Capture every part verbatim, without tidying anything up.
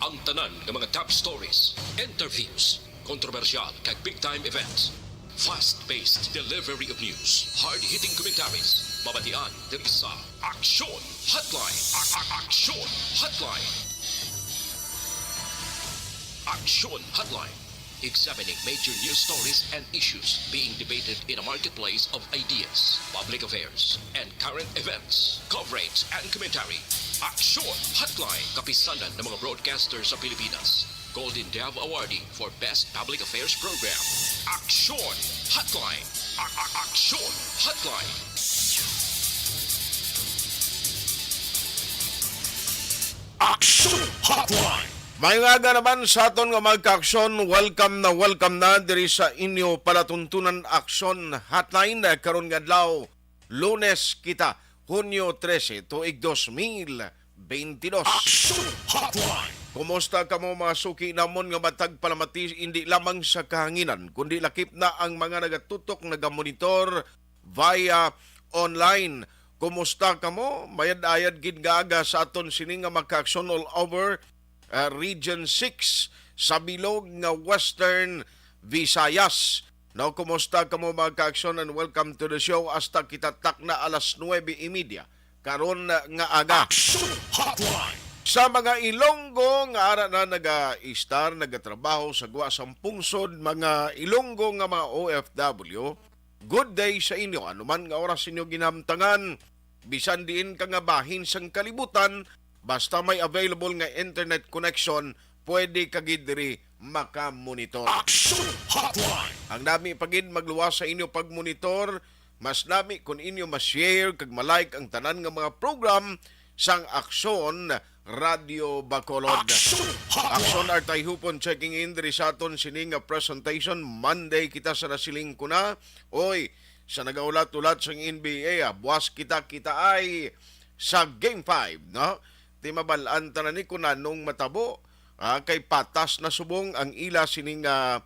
Ang tanan nga mga top stories, interviews, kontrobersyal kag big time events. Fast-paced delivery of news, hard-hitting commentaries, mabatian diri sa Aksyon Hotline. A- a- Aksyon Hotline. Aksyon Hotline. Examining major news stories and issues being debated in a marketplace of ideas, public affairs, and current events. Coverage and commentary. Aksyon Hotline. Kapisanan ng mga broadcaster sa Pilipinas. Golden Dove Awardee for Best Public Affairs Program. Aksyon Hotline. A- a- Aksyon Hotline. Aksyon Hotline. May aga naman sa aton nga mga kaaksyon, welcome na welcome na diri sa inyo palatuntunan Aksyon Hotline, eh, karon nga adlaw, Lunes kita, Hunyo trese, tuig dos mil bentidós. Aksyon Hotline. Kumusta kamo, mga suki namon nga matag palamati, hindi lamang sa kahanginan, kundi lakip na ang mga nagatutok, nagamonitor via online? Kumusta kamo? Mayad-ayad gid nga aga sa aton sini nga mga kaaksyon all over, ah, Region six, sa bilog nga Western Visayas. No, kumusta kamo, mga kaaksyon, and welcome to the show. Hasta kita takna alas nuebe y media karon nga aga. Aksyon Hotline. Sa mga Ilonggo nga ara na nagaistar, nagatrabaho sa gwa sang pungsod, mga Ilonggo nga mga O F W, good day sa inyo. Anuman nga oras inyo ginhamtangan, bisan diin ka nga bahin sang kalibutan, basta may available nga internet connection, pwede ka gid diri makamonitor. Aksyon Hotline. Ang nami pa gid magluwas sa inyo pagmonitor, mas nami kun inyo ma-share kag ma-like ang tanan nga mga program sang Aksyon Radyo Bacolod. Aksyon Hotline. Aksyon Artay Hupon checking in diri sa aton sini nga presentation. Monday kita sa nasiling ko na. Oy, sa nagaulat-ulat sang N B A, ah, buwas kita, kita ay sa Game five, no? Di mabal-an tanan ni kung anong matabo, ah, kay patas na subong ang ila sining, ah,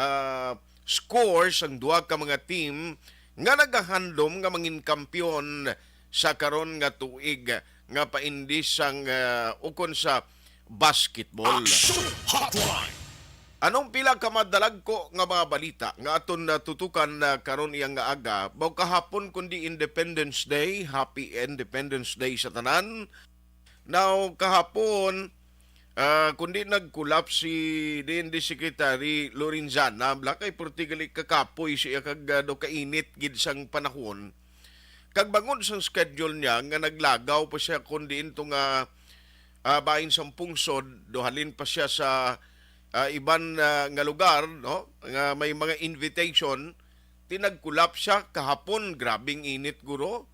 ah, score sang duha ka mga team nga nagahandom nga mangin kampiyon sa karon nga tuig nga paindi sang, ah, ukon sa basketball. Action Hotline. Anong pila ka madalagko nga mga balita nga aton natutukan na karon iyang nga aga? Baw kahapon kundi Independence Day, Happy Independence Day sa tanan. Now, kahapon, ah, kundi nag-collapse si D N D Secretary Lorenzana, bala kay purti gali kakapoy siya kag, ah, do kainit gid sang panahon. Kag bangod sang schedule niya nga naglagaw pa siya kundi into nga, ah, bahin sang pungsod, do halin pa siya sa, ah, iban, ah, nga lugar, no? Nga may mga invitation, ti nag-collapse siya kahapon. Grabing init, guro.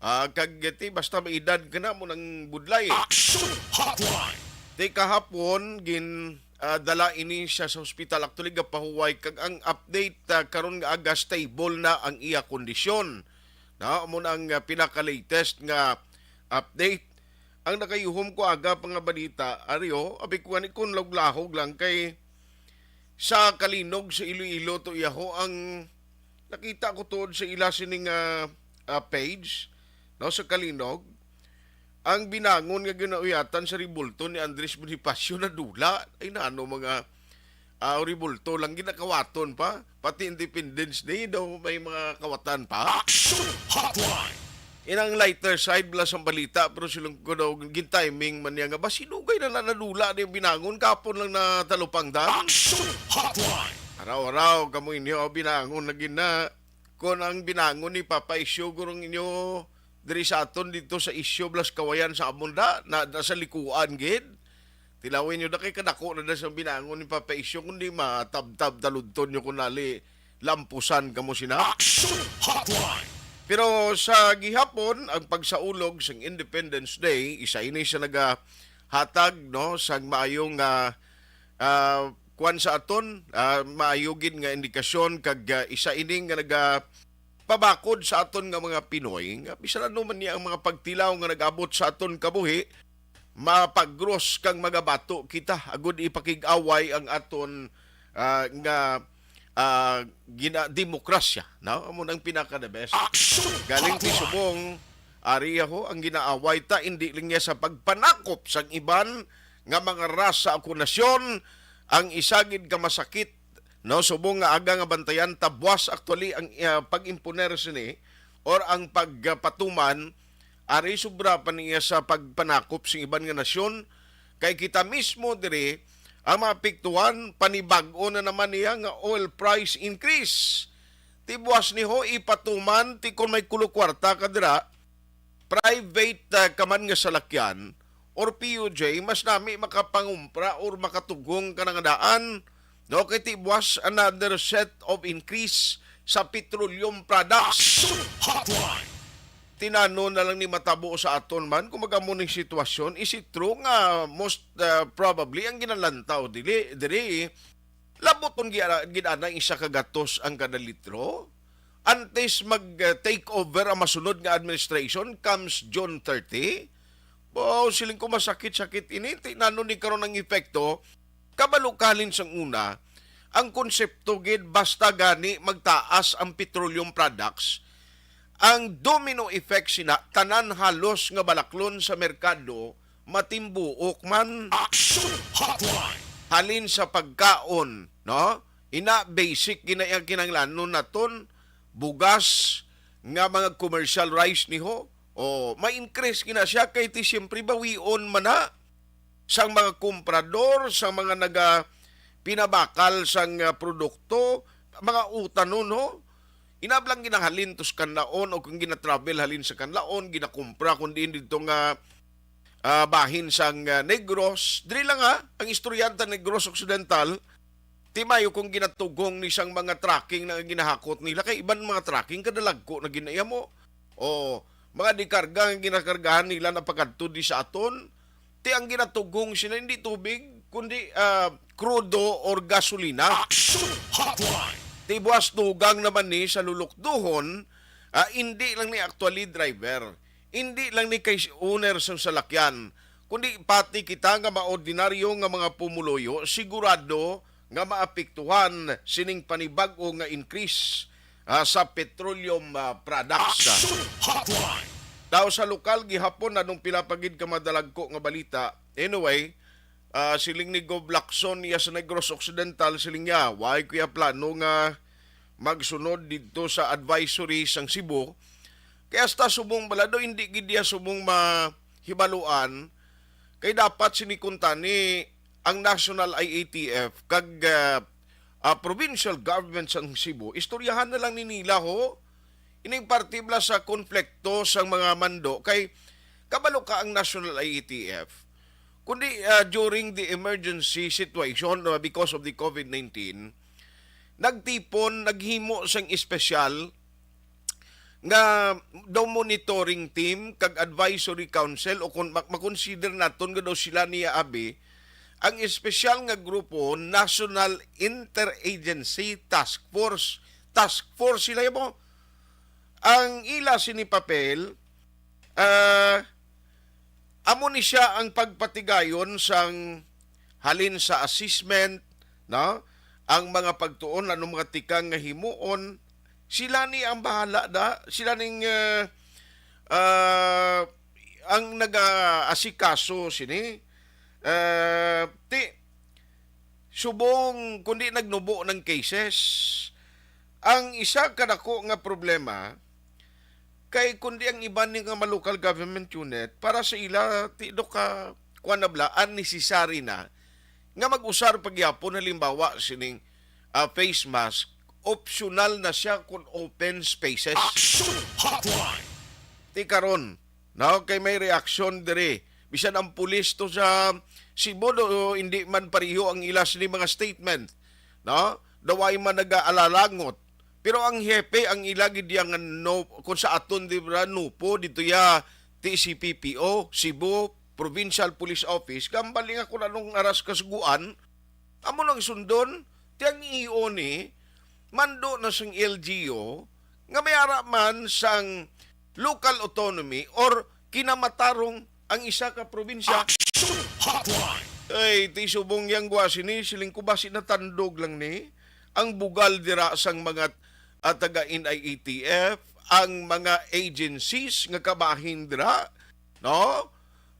Ah, kag ti basta may edad ka na mo nang budlay. Action Hotline. Ti kahapon gin, ah, dala ini siya sa hospital. Actually, gapahuway kag ang update, ah, karon nga aga stable na ang iya kondisyon. Na, amo na ang, ah, pinaka-latest nga update. Ang nakayuhom ko aga pa nga balita, ari, o, abi ko ani kun lahog-lahog lang kay sa Calinog sa Iloilo to iyaho ang nakita ko tuod sa ila sining, ah, ah, page, no, sa Calinog. Ang binangon nga ginauyatan sa rebulto ni Andres Bonifacio nadula. Ay, nano mga, ah, rebulto lang ginakawaton pa. Pati Independence Day daw may mga kawatan pa. Action Hotline. Inang lighter side bala sang balita, pero siling ko daw, gin-timing man niya nga, ba, sinugay na na nadula ni binangon, kapon lang na talupangdan. Action Hotline. Araw-araw, kamo inyo, binangon na gina. Kung ang binangon ni Papa Isyo, gurong inyo, diri sa aton, dito sa Isyo, blas kawayan sa amon da, na, na sa likuan, gid. Tilawin nyo na kay kadako na na siyang binangon ni Papa Isyo, kundi matabtab taludton nyo kunali lampusan kamo sina. Action Hotline. Pero sa gihapon, ang pagsaulog sang Independence Day, isa ini sa nagahatag, no, sang maayong, ah, ah, kuwan sa aton, ah, maayo gid nga indikasyon kag, ah, isa ini nga naga pabakod sa aton nga mga Pinoy, nga bisan ano man niya ang mga pagtilaw nga nag-abot sa aton kabuhi, mapagros kag magabato kita agud ipakig-away ang aton, ah, nga, ah, gina-, demokrasya, no? Amo nang pinaka the best. Action Galing ti Hotline. Subong, ari ho, ang ginaaway ta, hindi lang niya sa pagpanakop sang iban, nga mga rasa o nasyon, ang isa gid ka masakit, no, subong nga aga nga bantayan, tabwas actually ang, ah, pag-imponer sini or ang pagpatuman, ari sobra pa niya sa pagpanakop sing iban nga nasyon, kay kita mismo diri ang maapektuhan, panibag-o na naman niya nga oil price increase. Ti buas ni ho ipatuman, ti kon may kulo kwarta ka dira, private, ah, ka man nga salakyan or P U J, mas nami makapangumpra or makatugong ka na nga daan, no? Kay ti buas another set of increase sa petroleum products. Action Hotline. Tinano na lang ni matabo sa aton man kung magamo ning sitwasyon. Is it true nga most, ah, probably ang ginalantaw dili diri labuton gi-, gid ana isa ka gatos ang kada litro? Antes mag, uh, take over ang masunod nga administration comes June thirty? Wow, siling ko masakit-sakit ini. Ti nano ni karon ang epekto? Kabalo ka halin sang una, ang konsepto gid, basta gani magtaas ang petroleum products, ang domino effect sina, tanan halos nga balaklon sa merkado matimbuok man. Action Hotline. Halin sa pagkaon, no? Ina, basic gina ang kinahanglanon naton, bugas nga mga commercial rice niho. O, ma-increase gina siya kay ti siyempre bawion man na sang mga komprador, sa mga naga pinabakal sang, ah, produkto, mga utanon, no? Inablang ginahalin to sa kanlaon o kung gina-travel halin sa kanlaon, ginakumpra kung diin dito nga, ah, bahin sang, ah, Negros. Diri lang, ha, ang istorya ta Negros Occidental, ti mayo kung ginatugong ni sang mga trucking na ginahakot nila, kay iban mga trucking kadalagko na ginaiya mo. O, mga dikarga nga ginakargahan nila na pagkadto di sa aton, ti ang ginatugong sila hindi tubig, kundi, ah, krudo or gasolina. Action Hotline. Ti buas dugang naman ni sa lulukduhon, ah, hindi lang ni actually driver, hindi lang ni kay owner sang salakyan, kundi pati kita nga maordinaryo nga mga pumuluyo, sigurado nga maapektuhan sining panibag-o nga increase, ah, sa petroleum, ah, products. Action Hotline. Daw sa lokal gihapon, anong pila pa gid ka madalagko nga balita. Anyway, ah, siling ni Gov Lacson iya sa Negros Occidental, siling niya, "Why kuya plano nga magsunod didto sa advisory sang Cebu? Kay hasta subong bala daw, hindi gid iya subong mahibaluan, kay dapat sini kuntani ang National I A T F kag, ah, ah, provincial government sang Cebu, istoryahan na lang ni nila ho. Ining parte bala sa konflikto sang mga mando, kay kabalo ka ang National I A T F. Kundi, ah, during the emergency situation, ah, because of the COVID nineteen, nagtipon, naghimo sang espesyal nga daw monitoring team kag advisory council, o kung ma-, makonsider naton nga daw sila niya abi, ang espesyal nga grupo, National Interagency Task Force. Task Force sila mo. Ang ila sini papel, ah, amo ni siya ang pagpatigayon sang halin sa assessment, no? Ang mga pagtuon, ano mga tikang nga himuon, sila ni ang bahala da, sila ning, ah, ah, ang nag-aasikaso sini. Ah, ti, subong kundi nagnubo ng cases. Ang isa kadako nga problema, kay kundi ang iban ni nga mga local government unit, para sa ila, ti do ka, kuwan na bala, unnecessary na, nga mag-usar pagyapon, halimbawa, sining, ah, face mask, optional na siya kung open spaces. Action Hotline. Ti karon, no, kay may reaksyon diri. Bisan ang pulis to sa Cebu, do, hindi man pareho ang ilas ni mga statement, no? Daway man nagaalalangot. Pero ang hepe, ang ila gid iya nga no, kung sa aton, di ba, nupo, dito ya, ti C P P O, Cebu Provincial Police Office, gambali nga kung anong aras kasuguan, amo nang sundon, ti ang E O ni, mando na sang L G U, nga may ara man sang local autonomy or kinamatarong ang isa ka probinsya. Action Hotline. Ay, ti subong yang gwa sini, siling ko ba sinatandog lang ni? Ang bugal dira sang mga, ah, taga N I A T F, ang mga agencies nga kabahin dira, no?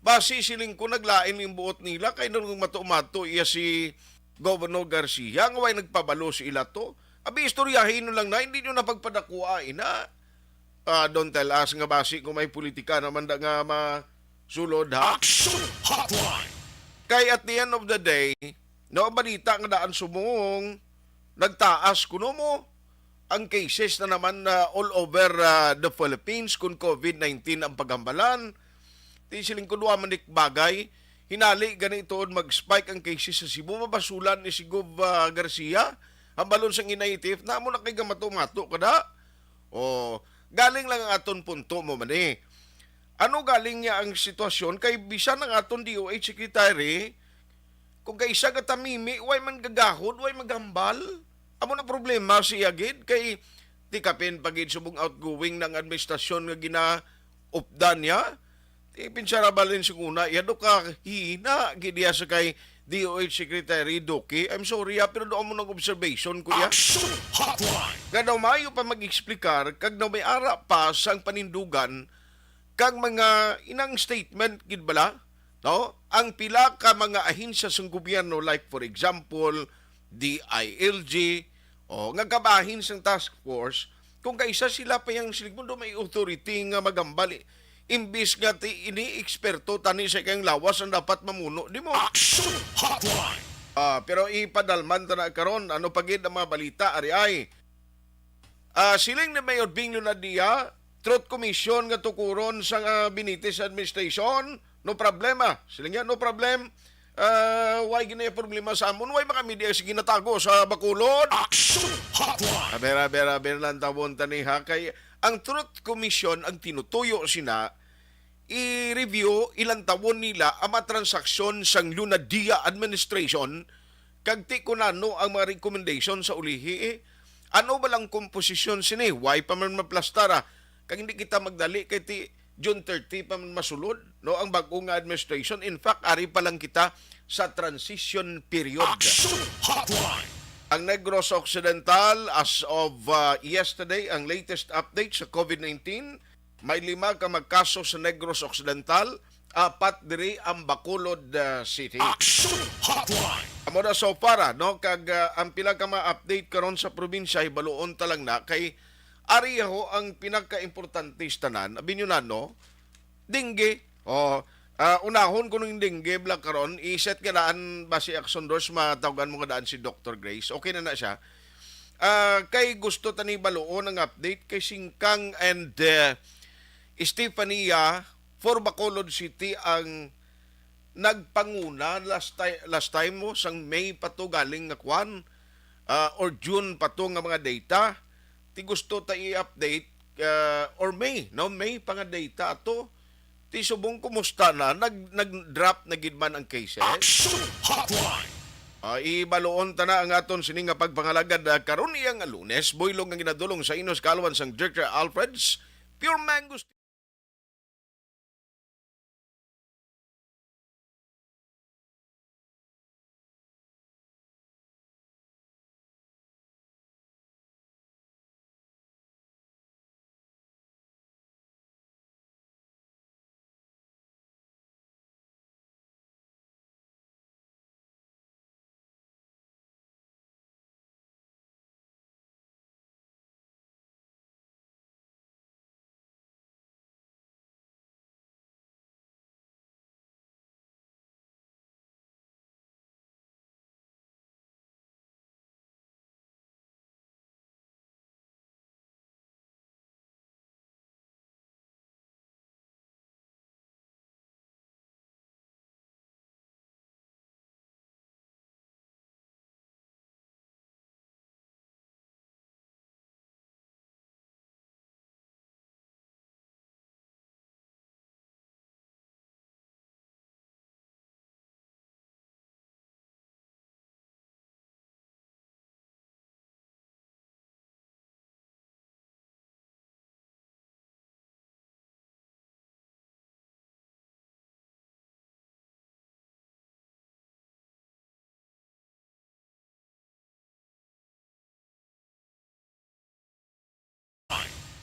Basi siling ko naglain ning buot nila kay nung mato-mato iya si Governor Garcia nga way nagpabalo sa ila to. Abi, istoryahin nyo lang na, hindi nyo na pagpadakua ina. Ah, don't tell us nga basi kung may politika naman da nga masulod, ha? Action Hotline! Kay at the end of the day, no, balita nga daan subong, nagtaas kuno mo ang cases na naman, ah, all over, ah, the Philippines kung covid nineteen ang paghambalan. Ti siling ko, duha man ni bagay. Hinali gani tuod mag-spike ang cases sa Cebu, mabasulan ni si Gov, ah, Garcia. Hambalon sang initiative, namo na kay gamato-mato kada. O, galing lang ang aton punto mo man eh. Ano galing niya ang sitwasyon? Kay bisan ang aton D O H secretary, kung kaisa ka tamimi, way man gagahod, way magambal. Amo na problema siya gid, kay ti kapin pa gid subong outgoing ng administrasyon nga ginaupdan niya. Ti pinsara balin sa una, iya do ka hina gid iya sa kay D O H Secretary Duque. I'm sorry, ah, pero doon mo nang observation ko iya. Action Hotline! Nga daw maayo pa mag-explicar kag daw may ara pa sang panindugan kag mga inang statement gid bala, no? Ang pila ka mga ahensya sang gobyerno, like for example, D I L G, o nga kabahin sang task force, kung kaisa sila pa yang siling mo, may authority nga magambal, eh. Imbis nga ti ini eksperto tani sa kayang lawas ang dapat mamuno, di mo? Action Hotline! Ah, pero ipadalman ta na karon, ano pa gid ang mga balita ari ay? Ah, siling ni Mayor Bing Lunadia, Truth Commission nga tukuron sang, ah, Benitez administration, no problema. Siling niya, no problem. Ah, way ginay problema sa amon. Way mga media sige natago sa Bacolod. Action Hotline! Aber, aber, aber lang tawon tani ha. Kay ang Truth Commission ang tinutuyo sina i-review, ilantawon nila ang mga transaksyon sang Lunadia administration, kag ti kunano ang mga recommendation sa ulihi, eh. Ano ba lang komposisyon sini? Why pa man maplastara? Kag hindi kita magdali kay ti June thirty pa man masulod, no, ang bag-o nga administration. In fact, ari pa lang kita sa transition period. Action Hotline! Ang Negros Occidental, as of, uh, yesterday, ang latest update sa covid nineteen, may lima ka magkaso sa Negros Occidental, apat diri ang Bacolod, ah, City. Action Hotline! Amo na so far, ah, no? Kag, ah, ang pila ka mga update karon sa probinsya, hibaluon ta lang na kay ari ho ang pinakaimportante sa tanan. Abi nyo na, no? Dengue. Oh, ah, unahon ko nung dengue, bala karon, i-set nga daan ba si Action Doors, matawgan mo nga daan si Doctor Grace. Okay na na siya. Ah, kay gusto tani baluon ang update kay Singkang and, eh, Estefania for Bacolod City ang nagpanguna last ti-, last time mo sang May pa to galing nga kwan, ah, or June pa to nga mga data. Ti gusto ta i-update, ah, or May, no? May pa nga data ato. Ti subong kumusta na? Nag-, nag-drop na gid man ang cases? Action Hotline! Ah, ibaluon ta na ang aton sini nga pagpangalagad, ah, karon iya nga Lunes, buylog nga ginadulong sa inyo sa kaalawan sang Director Alfred's Pure Mango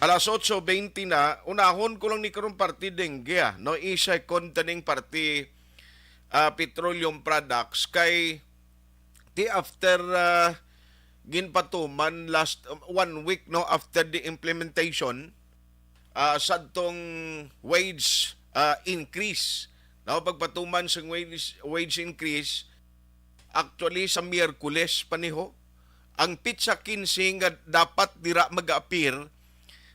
Alas otso bente na, unahon ko lang ni karon parte dengue, ah, no? I-second ta ning parte, ah, petroleum products kay ti after, ah, ginpatuman last, um, one week, no, after the implementation, ah, sadtong wage, ah, increase, no, pagpatuman sang wage, wage increase, actually sa Miyerkules pa ni ho, ang petsa kinse nga dapat dira mag-appear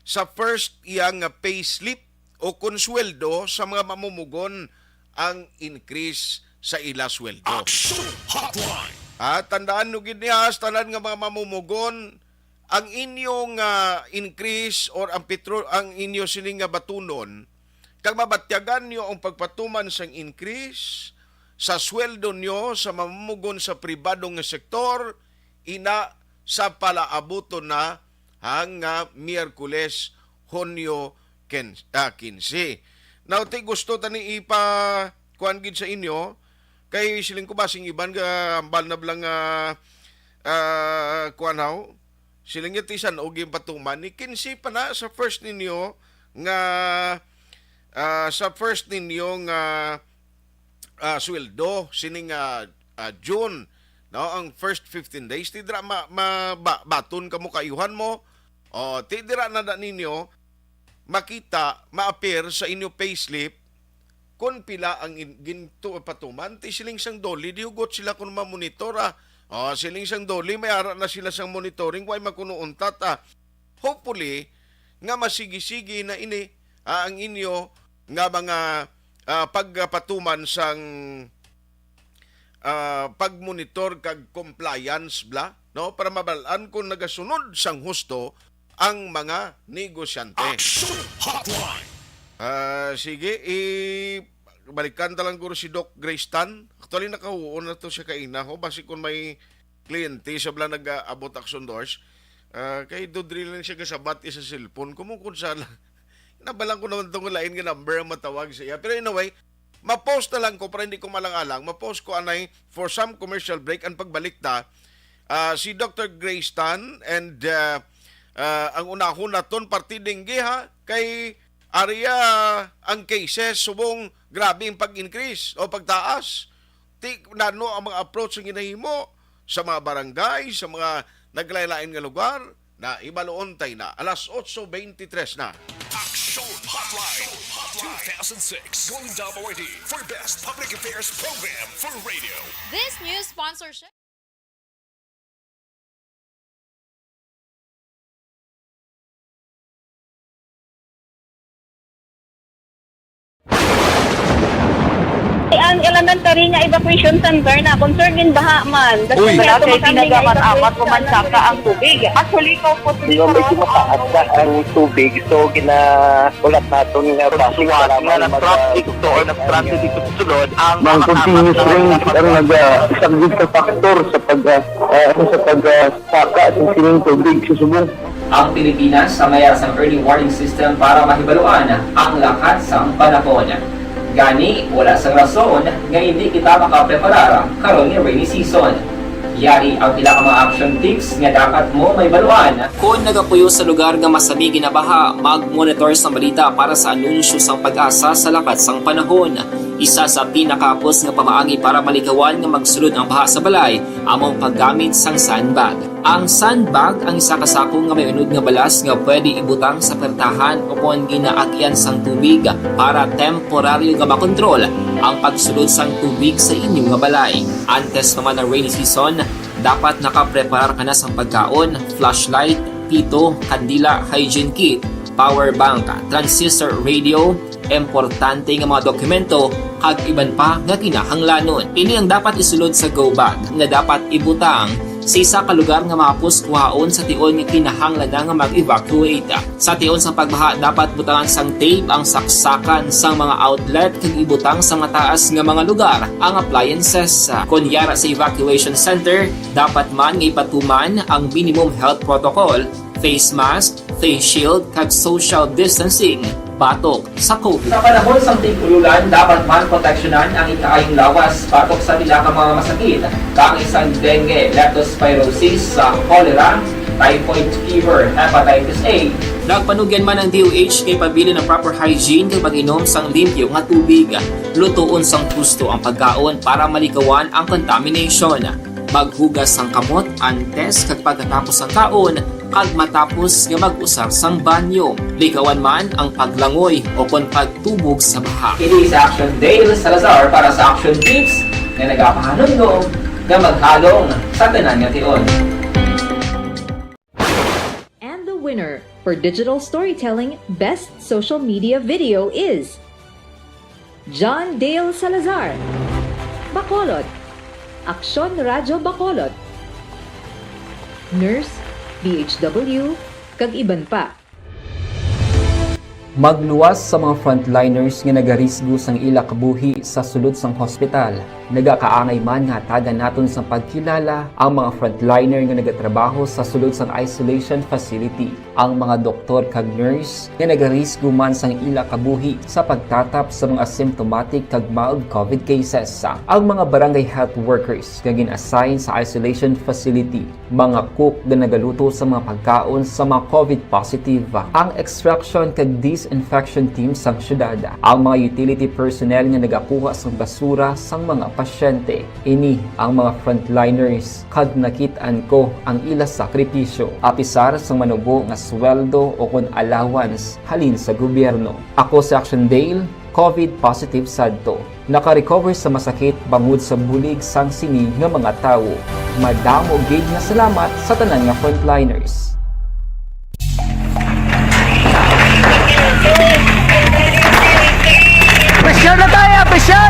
sa first iya nga payslip o kon sweldo sa mga mamumugon ang increase sa ila sweldo. Action Hotline. Ah, tandaan nyo gid niya, sa tanan nga mga mamumugon, ang inyo nga increase or ang petro-, ang inyo sini nga batunon, kag mabatyagan nyo ang pagpatuman sang increase sa sweldo nyo sa mamumugon sa pribado nga sektor, ina sa palaabuton na hang nga Miyerkules, Hunyo ken-, ah, kinse. Now, ti gusto tani ipa kuan gid sa inyo, kay siling ko ba sing iban nga hambal na bala nga, ah, kuan haw? Siling niya ti san-o ginpatuman ni kinse pa na sa first ninyo nga, ah, sa first ninyo nga, ah, sweldo sining, ah, ah, June, no, ang first fifteen days, ti dira ma-, ma-, ba-, baton kamo kaayuhan mo. O, ti dira na, na ninyo makita, ma-appear sa inyo payslip kung pila ang in-, gintu-, patuman. Ti siling sang DOLE, di hugot sila kung mamonitor, ah. O, siling sang DOLE, may ara na sila sang monitoring, way makuno untat, ah. Hopefully, nga masigi-sigi na ini, ah, ang inyo nga mga, ah, pagpatuman sang, ah, pagmonitor kag compliance bala, no? Para mabal-an kung nagasunod sang husto ang mga negosyante. Action Hotline. Ah, sige, i-, balikan ta lang guro si Doc Grace Tan. Actually, nakahuon na to siya kaina, ho. Basi kung may kliyente siya bala nag-abot Action Doors. Ah, kay do diri lang siya gasabat sa cellphone. Kumukon sala. Nabalang ko naman tong lain nga number ang matawag sa iya. Pero anyway, ma-pause na lang ko para hindi ko malang-alang. Ma-pause ko anay for some commercial break. Ang pagbalik ta, ah, si Doctor Grace Tan and, ah, ah, ang unahon naton parte dengue, ha, kay area ang cases subong grabe ang pag-increase o pagtaas. Ti nano ang mga approach nga ginahimo sa mga barangay, sa mga naglain-lain nga lugar, na ibaluon tay na. Alas otso bente tres na. Action Hotline two thousand six. Going W D for Best Public Affairs Program for Radio. This news sponsorship. Ang elementary nga evacuation center na concern in baha man. Uy. Wala kay tinaga man amat ko man saka ang tubig. Actually, ko po. Di ba, medyo mataas na ang tubig, so gina-, ulat naton nga traffic nga na-traffic to or na-stranded dito sa sulod ang mga continuous rain ang nag-, ah, isa gid ka factor sa pag, ah, ah, ano, sa pag, ah, saka sa sining tubig sa subong. Ang Pilipinas sa mayas ang early warning system para mahibaluan ang lakat sang panahon. Gani, wala sang rason nga hindi kita makapreparar karon nga rainy season. Yari ang pila ka mga action tips nga dapat mo mahibaluan. Kon nagapuyo sa lugar nga masami ginabaha, mag-monitor sang balita para sa anunsyo sang PAGASA sa lakat sang panahon. Isa sa pinakahapos nga pamaagi para malikawan nga magsulod ang baha sa balay amo ang paggamit sang sandbag. Ang sandbag ang isa ka sako nga may unod nga balas nga pwede ibutang sa pertahan o kon ginaagyan sang tubig para temporaryo nga makontrol ang pagsulod sang tubig sa inyo nga balay. Antes pa man ang rainy season, dapat nakapreparar ka na sang pagkaon, flashlight, pito, kandila, hygiene kit, power bank, transistor radio, importante nga mga dokumento, kag iban pa nga kinahanglanon. Ini ang dapat isulod sa go bag nga dapat ibutang sa isa ka lugar nga mahapos kuhaon sa tion nga kinahanglan na nga mag-evacuate. Sa tion sa pagbaha, dapat butangan sang tape ang saksakan sang mga outlet kag ibutang sa mataas nga mga lugar ang appliances. Kon yara sa evacuation center, dapat man nga ipatuman ang minimum health protocol, face mask, face shield, kag social distancing batok sa COVID. Sa panahon sang tig-ululan, dapat man proteksyonan ang ikaayong lawas batok sa pila ka mga masakit, kaangay sang dengue, leptospirosis, sa cholera, typhoid fever, hepatitis A. Nagpanugyan man ang D O H kay pabilin ang proper hygiene kag mag-inom sang limpyo nga tubig. Lutoon sang husto ang pagkaon para malikawan ang contamination. Maghugas sang kamot antes kag pagkatapos sang kaon kag matapos nga mag-usar sang banyo. Likawan man ang paglangoy o kon pagtubog sa baha. Ini si Action Dale Salazar para sa Action Tips nga nagapahanumdom nga maghalong sa tanan nga tion. And the winner for digital storytelling best social media video is John Dale Salazar, Bacolod, Aksyon Radyo Bacolod, Nurse, D H W, kag iban pa. Magluwas sa mga frontliners nga nagarisgo sang ila kabuhi sa sulod sang hospital. Nagakaangay man nga hatagan naton sang pagkilala ang mga frontliner nga nagatrabaho sa sulod sang isolation facility, ang mga doktor kag nurse nga nagarisgo man sang ila kabuhi sa pagtatap sa mga asymptomatic kag mild COVID cases, ang mga barangay health workers nga gin-assign sa isolation facility, mga cook nga nagaluto sa mga pagkaon sa mga COVID positive, ang extraction kag disinfection team sang syudad, ang mga utility personnel nga nagakuha sang basura sang mga pasyente. Ini ang mga frontliners kag nakit-an ko ang ila sakripisyo, apisar sang manubo nga sweldo o kon allowance halin sa gobyerno. Ako si Action Dale, COVID positive sadto. Naka-recover sa masakit bangod sa bulig sang sini nga mga tawo. Madamo gid nga salamat sa tanan nga frontliners. Pressure na tayo! Pressure!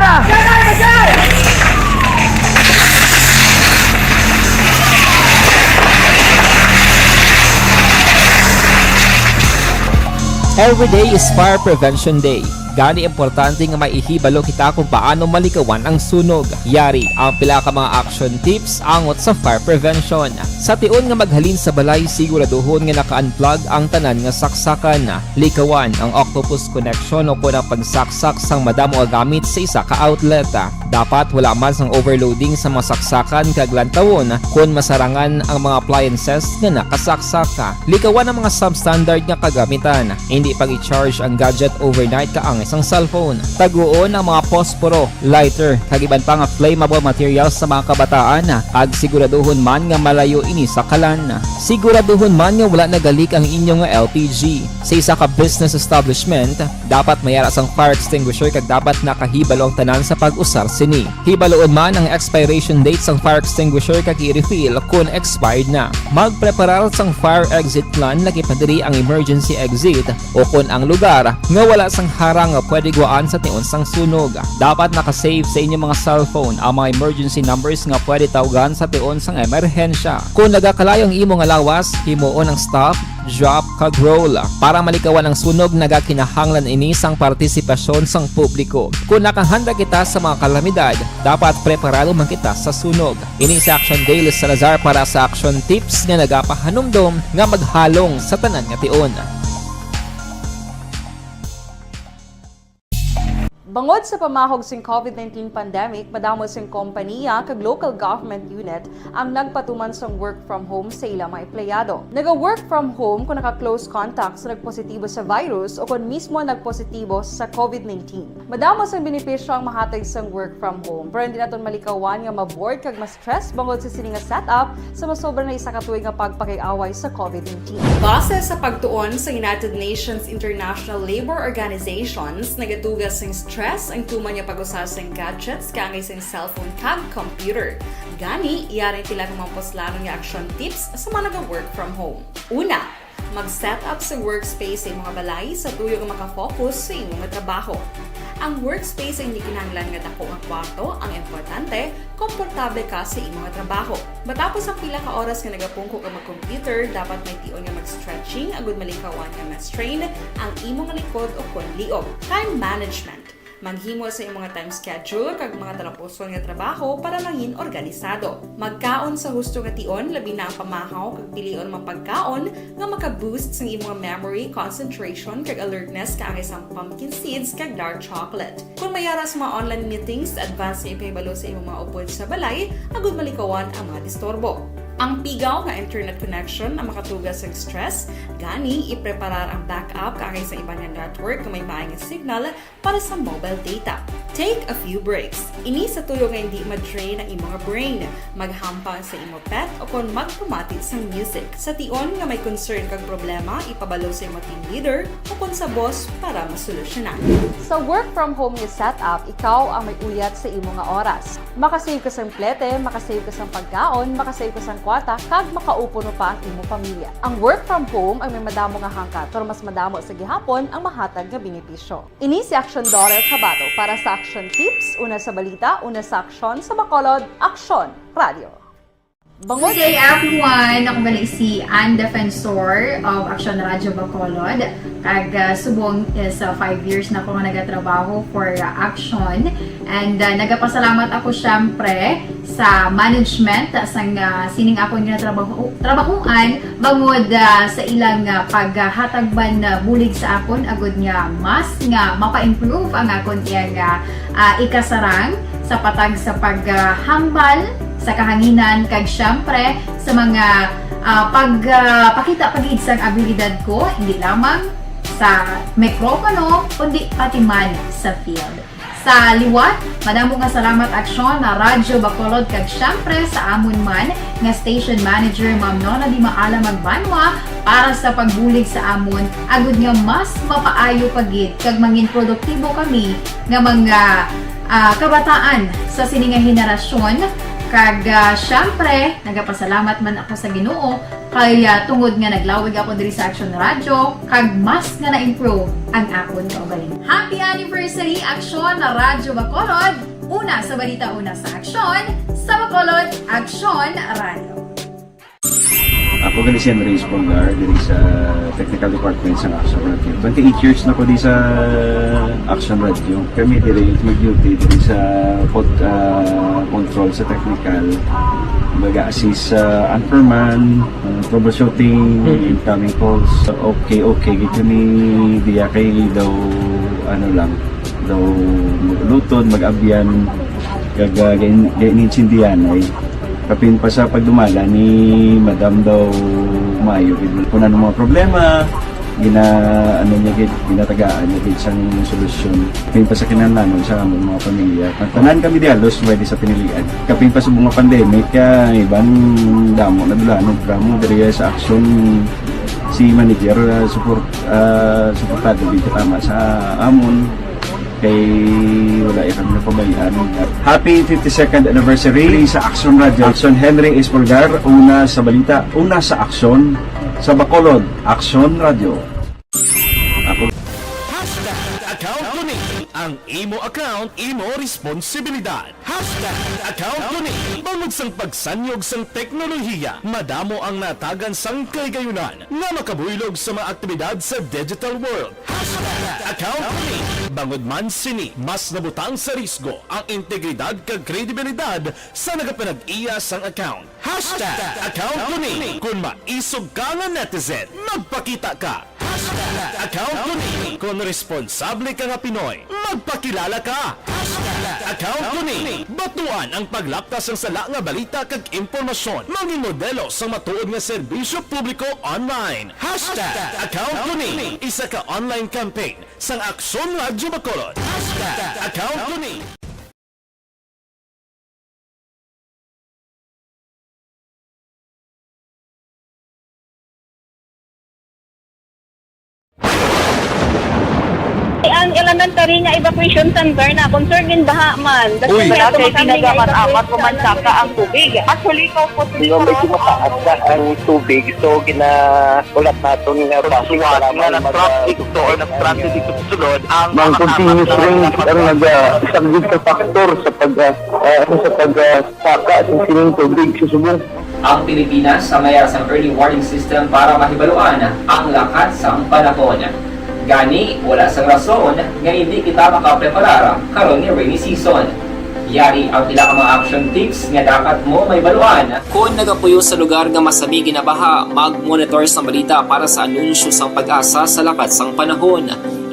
Every day is Fire Prevention Day. Gani importante nga may ihibalo kita kung paano malikawan ang sunog. Yari ang pila ka mga action tips angot sa fire prevention. Sa tion nga maghalin sa balay, siguraduhon nga naka-unplug ang tanan nga saksakan. Likawan ang octopus connection o kon ang pagsaksak sang madamo nga gamit sa isa ka outlet. Dapat wala man sang overloading sa mga saksakan kag lantawon kon masarangan ang mga appliances nga nakasaksak. Likawan ang mga substandard nga kagamitan. Indi pag-i-charge ang gadget overnight kaangay sang cellphone. Taguon ang mga posporo, lighter, kag iban pa nga flammable materials sa mga kabataan, kag siguraduhon man nga malayo ini sa kalan. Siguraduhon man nga wala nagalik ang inyo nga L P G. Sa isa ka business establishment, dapat may ara sang fire extinguisher kag dapat nakahibalo ang tanan sa pag-usar sini. Hibaluon man ang expiration date sang fire extinguisher kag i-refill kon expired na. Magpreparar sang fire exit plan, lakip na diri ang emergency exit o kon ang lugar nga wala sang harang nga pwede gwaan sa tion sang sunog. Dapat naka-save sa inyo mga cellphone ang mga emergency numbers nga pwede tawgan sa tion sang emerhensya. Kon nagakalayo ang imo nga lawas, himuon ang stop, drop, kag roll. Para malikawan ang sunog, nagakinahanglan ini sang partisipasyon sang publiko. Kon nakahanda kita sa mga kalamidad, dapat preparado man kita sa sunog. Ini si Action Dale Salazar para sa Action Tips nga nagapahanumdom nga maghalong sa tanan nga tion. Bangod sa pamahog sing COVID nineteen pandemic, madamo sing kompaniya kag local government unit ang nagpatuman sang work from home sa ila mga empleyado. Naga-work from home kung naka-close contact sa nagpositibo sa virus o kon mismo nagpositibo sa COVID nineteen. Madamo sang benepisyo ang mahatag sang work from home, pero hindi naton malikawan nga ma-bored kag ma-stress bangod sa sini nga setup sa masobra na isa ka tuig nga pagpakig-away sa COVID nineteen. Base sa pagtuon sa United Nations International Labor Organizations, nagaduga sing stress ang tuman nga pag-usar sing gadgets kaangay sing cellphone kag computer. Gani, yari ang pila ka mga puslanon nga action tips sa mga naga-work from home. Una, mag-set up sa workspace sa imong balay sa tuyo nga maka-focus sa imo nga trabaho. Ang workspace ay hindi kinahanglan nga dako nga kwarto, ang importante, komportable ka sa imo nga trabaho. Matapos ang pila ka oras nga nagapungko ka mag-computer, dapat may tion nga mag-stretching agud malikawan nga ma-strain ang imo nga likod o kon liog. Time management. Maghimo sa imong time schedule kag mga talapuson nga trabaho para mangin organisado. Magkaon sa husto nga tion, labi na ang pamahaw kag pilion mga pagkaon nga maka-boost sang imong memory, concentration, kag alertness kaangay sang pumpkin seeds kag dark chocolate. Kon may ara sa mga online meetings, advance nga ipahibalo sa imong mga upod sa balay agud malikawan ang mga disturbo. Ang pigaw nga internet connection ang makatuga sa stress, gani ipreparar ang backup kaangay sa iban nga network nga may maay nga signal para sa mobile data. Take a few breaks. Ini sa tuyo nga hindi ma-drain ang imo nga brain. Maghampang sa imo pet o kon magpamati sang music. Sa tion nga may concern kag problema, ipabalo sa imo team leader o kon sa boss para masolusyonan. Sa work from home nga setup, ikaw ang may uyat sa imo nga oras. Makasave ka sang plete, makasave ka sang pagkaon, makasave ka sang kwarta, kag makaupo pa ang imo pamilya. Ang work from home ang may madamo nga hangkat, pero mas madamo sa gihapon ang mahatag nga benepisyo. Ini si Action Daughter Kabato para sa Action Tips, una sa balita, una sa aksyon, sa Bacolod, Aksyon Radio. Good day, everyone! Ako gali si Ann Defensor of Action Radio Bacolod. Kag, ah, subong is, ah, five years na ako nga nagatrabaho for, ah, Action. And, ah, nagapasalamat ako, syempre, sa management sang, ah, sining akon nga trabaho, trabahuan, bangod, ah, sa ilang, ah, paghatag man, ah, bulig sa akon, agud nga mas nga mapa-improve ang akon iyang, ah, ah, ikasarang sa patag sa paghambal sa kahanginan, kag siyempre sa mga, ah, pag, ah, pakita pa gid sang abilidad ko, hindi lamang sa mikropono, kundi pati man sa field. Sa liwat, madamo nga salamat, Aksyon, na Radyo Bacolod, kag siyempre sa amon man nga station manager, Ma'am Nona Di Maala Magbanwa, para sa pagbulig sa amon, agud nga mas mapaayo pa gid kag mangin produktibo kami nga mga, ah, kabataan sa sini nga henerasyon. Kag, ah, siyempre, nagapasalamat man ako sa Ginoo kay, ah, tungod nga naglawig ako diri sa Action Radio, kag mas nga na-improve ang akon kaugalingon. Happy anniversary, Aksyon na Radyo Bacolod! Una sa balita, una sa aksyon, sa Bacolod, Aksyon Radio. Ako gali si Henry Espolgar, diri sa Technical Department sa Action Radio. Twenty-eight years na ko di sa Action Radio. Kami diri mag-duty diri sa pod-, ah, control sa technical. Mag-assist sa anchorman, ah, troubleshooting, incoming calls. Okay, okay gid kami diya kay daw, ano lang, daw mag-ulutod, mag-abyan, kag, ah, gain-, gain-, insindihan ay. Kapin pa sa pagdumala ni Madam daw maayo gid. Kung ano mga problema, gina-, ano niya gid, ginatagaan niya gid sang solusyon. Kapin pa sa kinahanglanon sa among mga pamilya. Tanan kami di halos pwede sa pinilian. Kapin pa sa mga pandemic, ah, iban damo na dulanon, drama diri sa aksyon si manager, ah, support, ah, suportado gid tama sa amon. Kay wala ya kami napabayaan. Happy fifty-second anniversary sa Action Radio. Action Henry Espolgar, una sa balita, una sa aksyon, sa Bacolod, Action Radio. Ako. Hashtag account ko ni. Ang imo account, imo responsibilidad. Hashtag account ko ni. Bangod sang pagsanyog sang teknolohiya, madamo ang natagan sang kahigayunan nga makabuylog sa mga aktibidad sa digital world. Hashtag account ko ni. Bangod man sini, mas nabutang sa risgo ang integridad kag kredibilidad sa nagapanag-iya sang account. Hashtag account ko ni. Kung maisog ka nga netizen, magpakita ka. Hashtag account ko ni. Kung responsable ka nga Pinoy, magpakilala ka. Hashtag account ko ni. Batuan ang paglaptas sang sala nga balita kag impormasyon. Mangin modelo sang matuod nga serbisyo publiko online. Hashtag account ko ni. Isa ka online campaign sang Aksyon Radyo Bacolod. Hashtag account ko ni. Ang elementary nga evacuation center na concern in baha man. Uy. Wala kay pinagamat-amat, pumansaka ang tubig. Actually, ikaw po, medyo mataas na ang tubig. So, gina-, ulat naton nga base nga nag-traffic to or nag-traffic dito sa sulod, ang mga continuous rain ang nag-, ah, isang sa factor sa pag, ah, ah, ano, sa pag, ah, saka sa sining tubig sa subong. Ang Pilipinas ang may ara sang early warning system para mahibaluan ang lakat sang panahon. Gani, wala sang rason nga hindi kita makapreparar karon nga rainy season. Yari ang pila ka mga action tips nga dapat mo mahibaluan. Kon nagapuyo sa lugar nga masami ginabaha, mag-monitor sang balita para sa anunsyo sang PAGASA sa lakat sang panahon.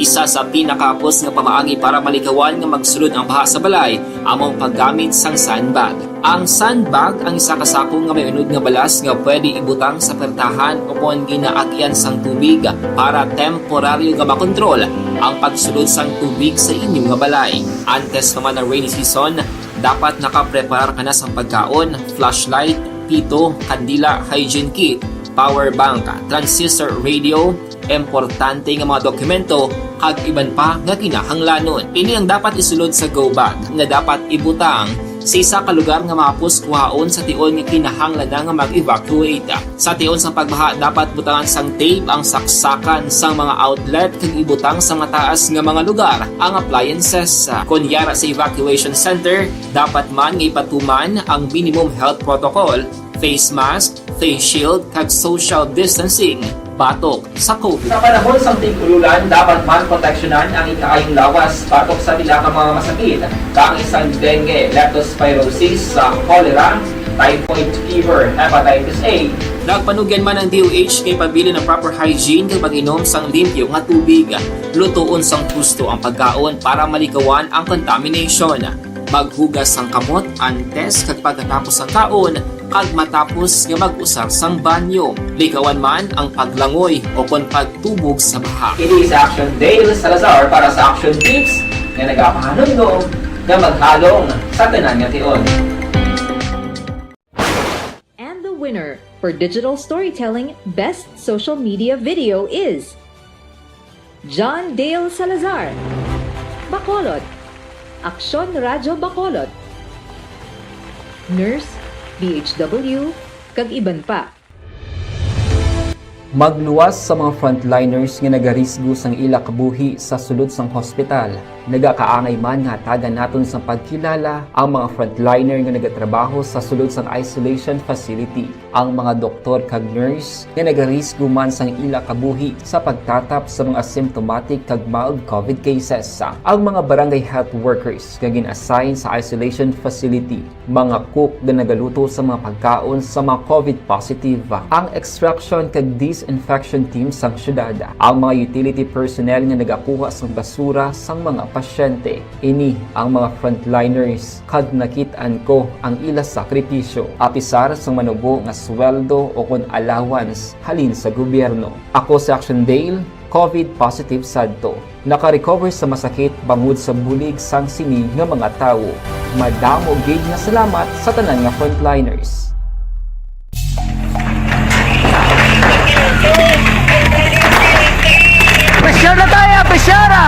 Isa sa pinakahapos nga pamaagi para malikawan nga magsulod ang baha sa balay amo ang paggamit sang sandbag. Ang sandbag ang isa ka sako nga may unod nga balas nga pwede ibutang sa pertahan o kon ginaagyan sang tubig para temporaryo nga makontrol ang pagsulod sang tubig sa inyo nga balay. Antes pa man ang rainy season, dapat nakapreparar ka na sang pagkaon, flashlight, pito, kandila, hygiene kit, power bank, transistor radio, importante nga mga dokumento, kag iban pa nga kinahanglanon. Ini ang dapat isulod sa go bag nga dapat ibutang sa isa ka lugar nga mahapos kuhaon sa tion nga kinahanglan na nga mag-evacuate. Sa tion sang pagbaha, dapat butangan sang tape ang saksakan sang mga outlet kag ibutang sa mataas nga mga lugar ang appliances. Kon yara sa evacuation center, dapat man nga ipatuman ang minimum health protocol, face mask, face shield, kag social distancing batok sa COVID. Sa panahon sang tig-ululan, dapat man proteksyonan ang ikaayong lawas batok sa pila ka mga masakit, kaangay sang dengue, leptospirosis, sa cholera, typhoid fever, hepatitis A. Nagpanugyan man ang D O H kay pabilin ang proper hygiene kag pag-inom sang limpyo nga tubig. Lutoon sang husto ang pagkaon para malikawan ang contamination. Maghugas sang kamot antes kag pagkatapos sang kaon kag matapos nga mag-usar sang banyo. Likawan man ang paglangoy o kon pagtubog sa baha. Ini sa Action Dale Salazar para sa Action Tips nga nagapahanumdom nga maghalong sa tanan nga tion. And the winner for Digital Storytelling Best Social Media Video is John Dale Salazar, Bacolod, Aksyon Radyo Bacolod, Nurse, D H W, kag iban pa. Magluwas sa mga frontliners nga nagarisgo sang ila kabuhi sa sulod sang hospital. Nagakaangay man nga hatagan naton sang pagkilala ang mga frontliner nga nagatrabaho sa sulod sang isolation facility, ang mga doktor kag nurse nga nagarisgo man sang ila kabuhi sa pagtatap sa mga asymptomatic kag mild COVID cases, ang mga barangay health workers nga gin-assign sa isolation facility, mga cook nga nagaluto sa mga pagkaon sa mga COVID positive, ang extraction kag disinfection team sang syudad, ang mga utility personnel nga nagakuha sang basura sang mga pasyente. Ini ang mga frontliners kag nakit-an ko ang ila sakripisyo, apisar sang manubo nga sweldo o kon allowance halin sa gobyerno. Ako si Action Dale, COVID positive sadto. Naka-recover sa masakit bangod sa bulig sang sini nga mga tawo. Madamo gid nga salamat sa tanan nga frontliners. Pressure na tayo! Pressure na!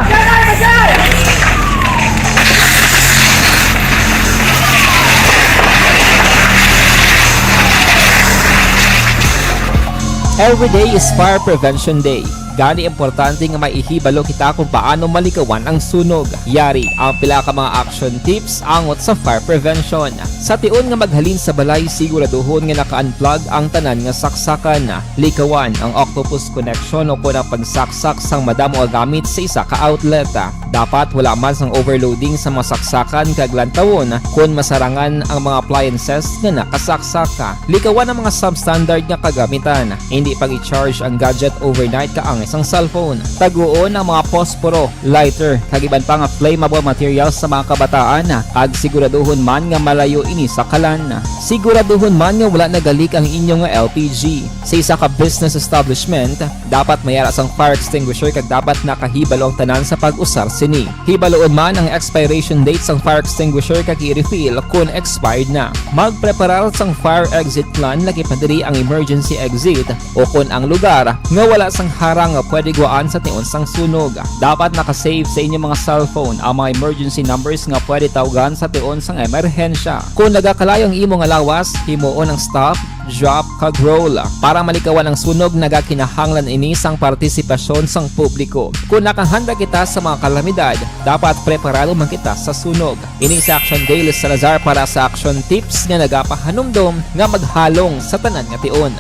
Every day is Fire Prevention Day. Gani importante nga may ihibalo kita kung paano malikawan ang sunog. Yari ang pila ka mga action tips angot sa fire prevention. Sa tion nga maghalin sa balay, siguraduhon nga naka-unplug ang tanan nga saksakan. Likawan ang octopus connection o kon ang pagsaksak sang madamo nga gamit sa isa ka outlet. Dapat wala man sang overloading sa mga saksakan kag lantawon kon masarangan ang mga appliances nga nakasaksak. Likawan ang mga substandard nga kagamitan. Indi pag-i-charge ang gadget overnight kaangay sang cellphone. Taguon ang mga posporo, lighter, kag iban pa nga flammable materials sa mga kabataan, kag siguraduhon man nga malayo ini sa kalan. Siguraduhon man nga wala nagalik ang inyo nga L P G. Sa isa ka business establishment, dapat may ara sang fire extinguisher kag dapat nakahibalo ang tanan sa pag-usar sini. Hibaluon man ang expiration date sang fire extinguisher kag i-refill kon expired na. Magpreparar sang fire exit plan, lakip na diri ang emergency exit o kon ang lugar nga wala sang harang nga pwede gwaan sa tion sang sunog. Dapat naka-save sa inyo mga cellphone ang mga emergency numbers nga pwede tawgan sa tion sang emerhensya. Kon nagakalayo ang imo nga lawas, himuon ang stop, drop, kag roll. Para malikawan ang sunog, nagakinahanglan ini sang partisipasyon sang publiko. Kon nakahanda kita sa mga kalamidad, dapat preparado man kita sa sunog. Ini si Action Dale Salazar para sa Action Tips nga nagapahanumdom nga maghalong sa tanan nga tion.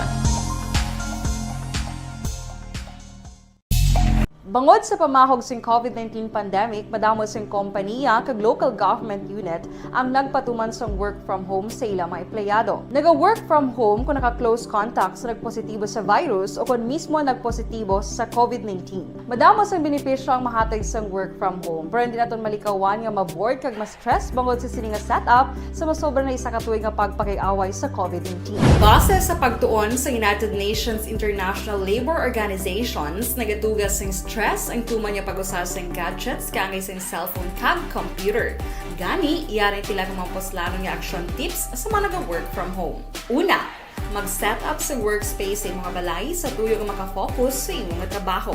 Bangod sa pamahog sing COVID nineteen pandemic, madamo sing kompaniya kag local government unit ang nagpatuman sang work from home sa ilang mga empleyado. Naga-work from home kung naka-close contact sa nagpositibo sa virus o kon mismo nagpositibo sa COVID nineteen. Madamo sang benepisyo ang mahatag sang work from home, pero hindi naton malikawan nga ma-bored kag ma-stress bangod sa sini nga setup sa masobra na isa ka tuig nga pagpakig-away sa COVID nineteen. Base sa pagtuon sa United Nations International Labour Organizations, nagatuga sing stress ang tuman nga pag-usa sing gadgets kaangay sing cellphone kag computer. Gani, yari ang pila ka mga puslanon nga action tips sa mga naga-work from home. Una, mag-set up sa workspace sa imong balay sa tuyo nga makafocus sa imong trabaho.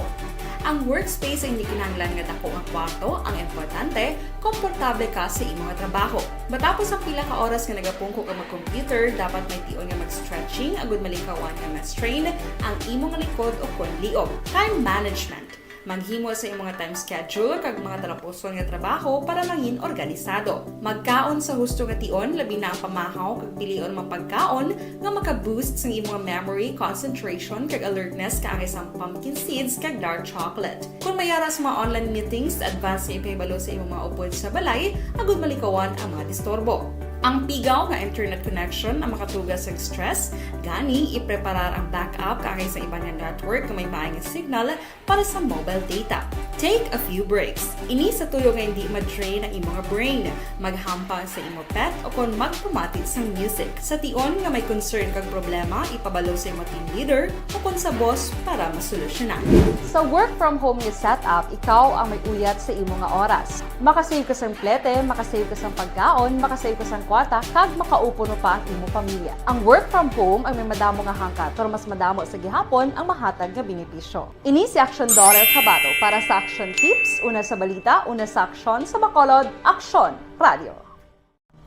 Ang workspace ay hindi kinahanglan nga dako nga kwarto ang importante, komportable ka sa imong trabaho. Matapos ang pila ka oras nga nagapungko ka mag-computer, dapat may tion nga mag-stretching agud malikawan nga ma-strain ang imong likod o kon liog. Time management. Maghimo sa imong time schedule kag mga talapuson nga trabaho para mangin organisado. Magkaon sa husto nga tion, labi na ang pamahaw kag pilion mga pagkaon nga maka-boost sang imong memory, concentration, kag alertness kaangay sang pumpkin seeds kag dark chocolate. Kon may ara sa mga online meetings, advance nga ipahibalo sa imong mga upod sa balay agud malikawan ang mga disturbo. Ang pigaw nga internet connection ang makatuga sa stress, gani ipreparar ang backup kaangay sa iban nga network nga may maay nga signal para sa mobile data. Take a few breaks. Ini sa tuyo nga hindi ma-drain ang imong brain. Maghampang sa imo pet o kon magpamati sang music. Sa tion nga may concern kag problema, ipabalo sa imo team leader o kon sa boss para masolusyonan. Sa work from home nga setup, ikaw ang may uyat sa imo nga oras. Makasave ka sang plete, makasave ka sang pagkaon, makasave ka sang kwarta, kag makaupod pa ang imo pamilya. Ang work from home ang may madamo nga hangkat, pero mas madamo sa gihapon ang mahatag nga benepisyo. Ini si Action Daughter Kabato para sa Action Tips, una sa balita, una sa aksyon, sa Bacolod, Aksyon Radio.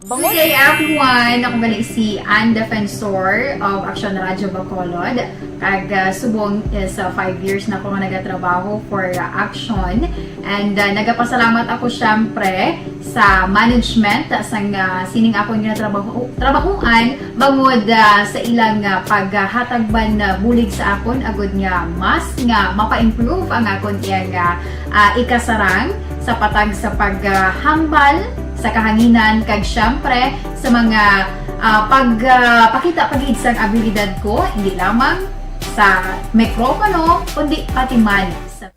Good day, everyone! Ako gali si Ann Defensor of Action Radio Bacolod. Kag, ah, subong is, ah, five years na ako nga nagatrabaho for, ah, Action. And, ah, nagapasalamat ako, syempre, sa management, ah, sang, ah, sining akon nga trabaho, trabahuan, bangod, ah, sa ilang, ah, paghatag man, ah, bulig sa akon, agud nga mas nga mapa-improve ang akon iyang, ah, ah, ikasarang sa patag sa paghambal sa kahanginan, kag siyempre sa mga, ah, pag, ah, pakita pa gid sang abilidad ko, hindi lamang sa mikropono, kundi pati man sa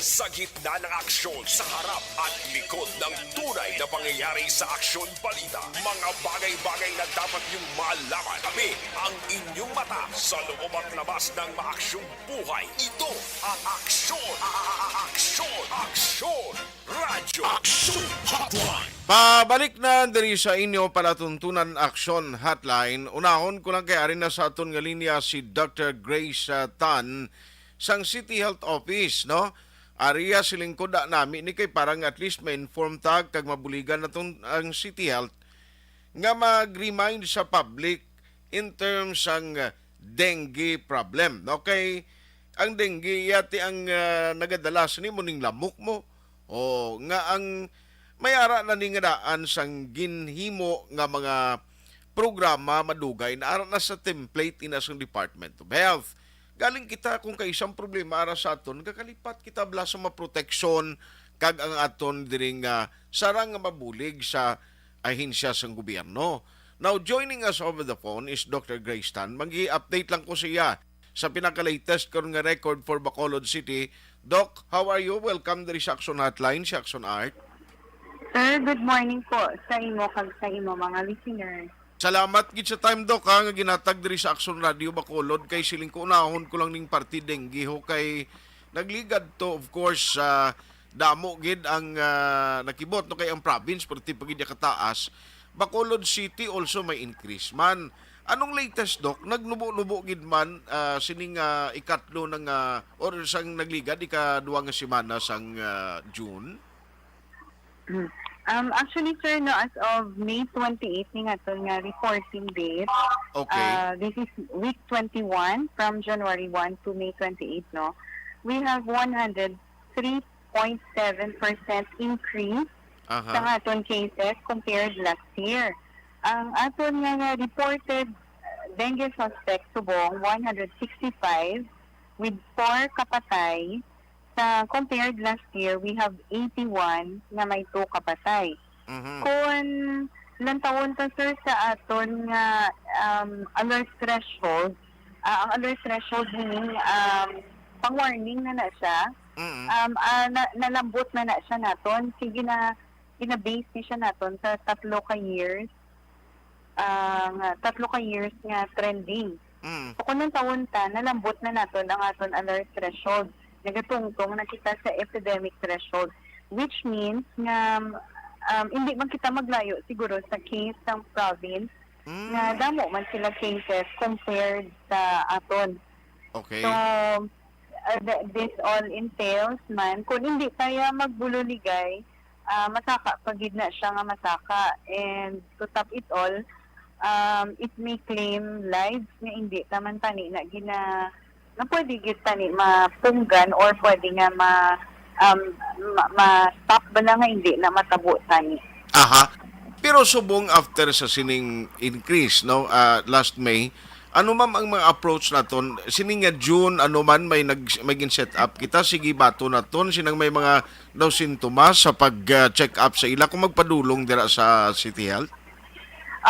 Sa gitna ng aksyon, sa harap at likod ng tunay na pangyayari sa Aksyon Balita, mga bagay-bagay na dapat niyong malaman. Kami ang inyong mata sa loob at labas ng maaksyong buhay. Ito ang Aksyon, Aksyon, Aksyon, Radyo Aksyon Hotline. Pabalik na diri sa inyo palatuntunan, Aksyon Hotline. Unahon ko lang kay ari na sa aton nga linya si Doctor Grace, ah, Tan sang City Health Office, no? Ari ya, silingkod na nami ni kay parang at least ma-inform ta kag mabuligan naton ang City Health nga mag-remind sa public in terms sang, ah, dengue problem, no? Kay ang dengue, yati ang, ah, nagadala sa nimo ning lamok mo. O, nga ang may ara na ni nga daan sang ginhimo nga mga programa madugay na ara na sa template ina sang Department of Health. Galing kita kung kay isang problema ara sa aton, gakalipat kita bala sa maproteksyon kag ang aton diri nga sarang nga mabulig sa ahensya sang gobyerno. Now, joining us over the phone is Doctor Grace Tan. Manggi-update lang ko siya sa pinaka-latest karon nga record for Bacolod City. Doc, how are you? Welcome diri sa Action Hotline, si Action Art. Sir, good morning po sa imo kag sa imo mga listeners. Salamat gid sa time, Doc, ha, nga ginhatag diri sa Action Radio Bacolod, kay siling ko, unahon ko lang ning parte dengue ho, kay nagligad to, of course, sa damo gid ang, ah, nakibot, no, kay ang province perti pa gid ya kataas. Bacolod City also may increase man. Anong latest, Doc? Nagnubo-nubo gid man, ah, sining, ah, ikatlo na nga, or sang nagligad, ikaduha nga semana sang, ah, June? Mm. Um, actually, sir, no, as of May twenty-eight, ning aton nga reporting date, Okay. Uh, this is week twenty-one, from January one to May twenty-eight, no? We have one hundred three point seven percent increase Aha. sa aton cases compared last year. Ang aton nga, nga reported dengue suspect subong, one hundred sixty-five, with four kapatay, Sa compared last year, we have eighty-one nga may two ka patay. Mhm. Kung lantawon ta, sir, sa aton nga, um, alert threshold, ah, ang alert threshold meaning, um, pang-warning na na siya. Mm. Um, ah, na-, nalambot na na siya naton. Sige na, gina-base ni siya naton sa tatlo ka years, ah, nga, tatlo ka years nga trending. Mm. So, kung ang taon ta, nalambot na naton ang aton alert threshold. Nagatungtong na kita sa epidemic threshold, which means nga, um, hindi man kita maglayo siguro sa case sang province Mm. nga damo man sila cases compared sa aton. Okay. So, uh, th-, this all entails man, kung hindi tayo magbuloligay, ah, masaka pa gid na siya nga masaka. And to top it all, um, it may claim lives nga hindi ta man tani na gina-, na pwede gid tani mapunggan or pwede nga ma-, um, ma-, ma-stop bala nga hindi na matabo tani. Aha. Pero subong after sa sining increase, no, ah, last May, ano, ma'am, ang mga approach naton? Sini nga June, ano man, may nag-, may gin-set up kita, sige, bato naton, sinang may mga daw sintomas sa pag, ah, check up sa ila kung magpadulong dira sa City Health?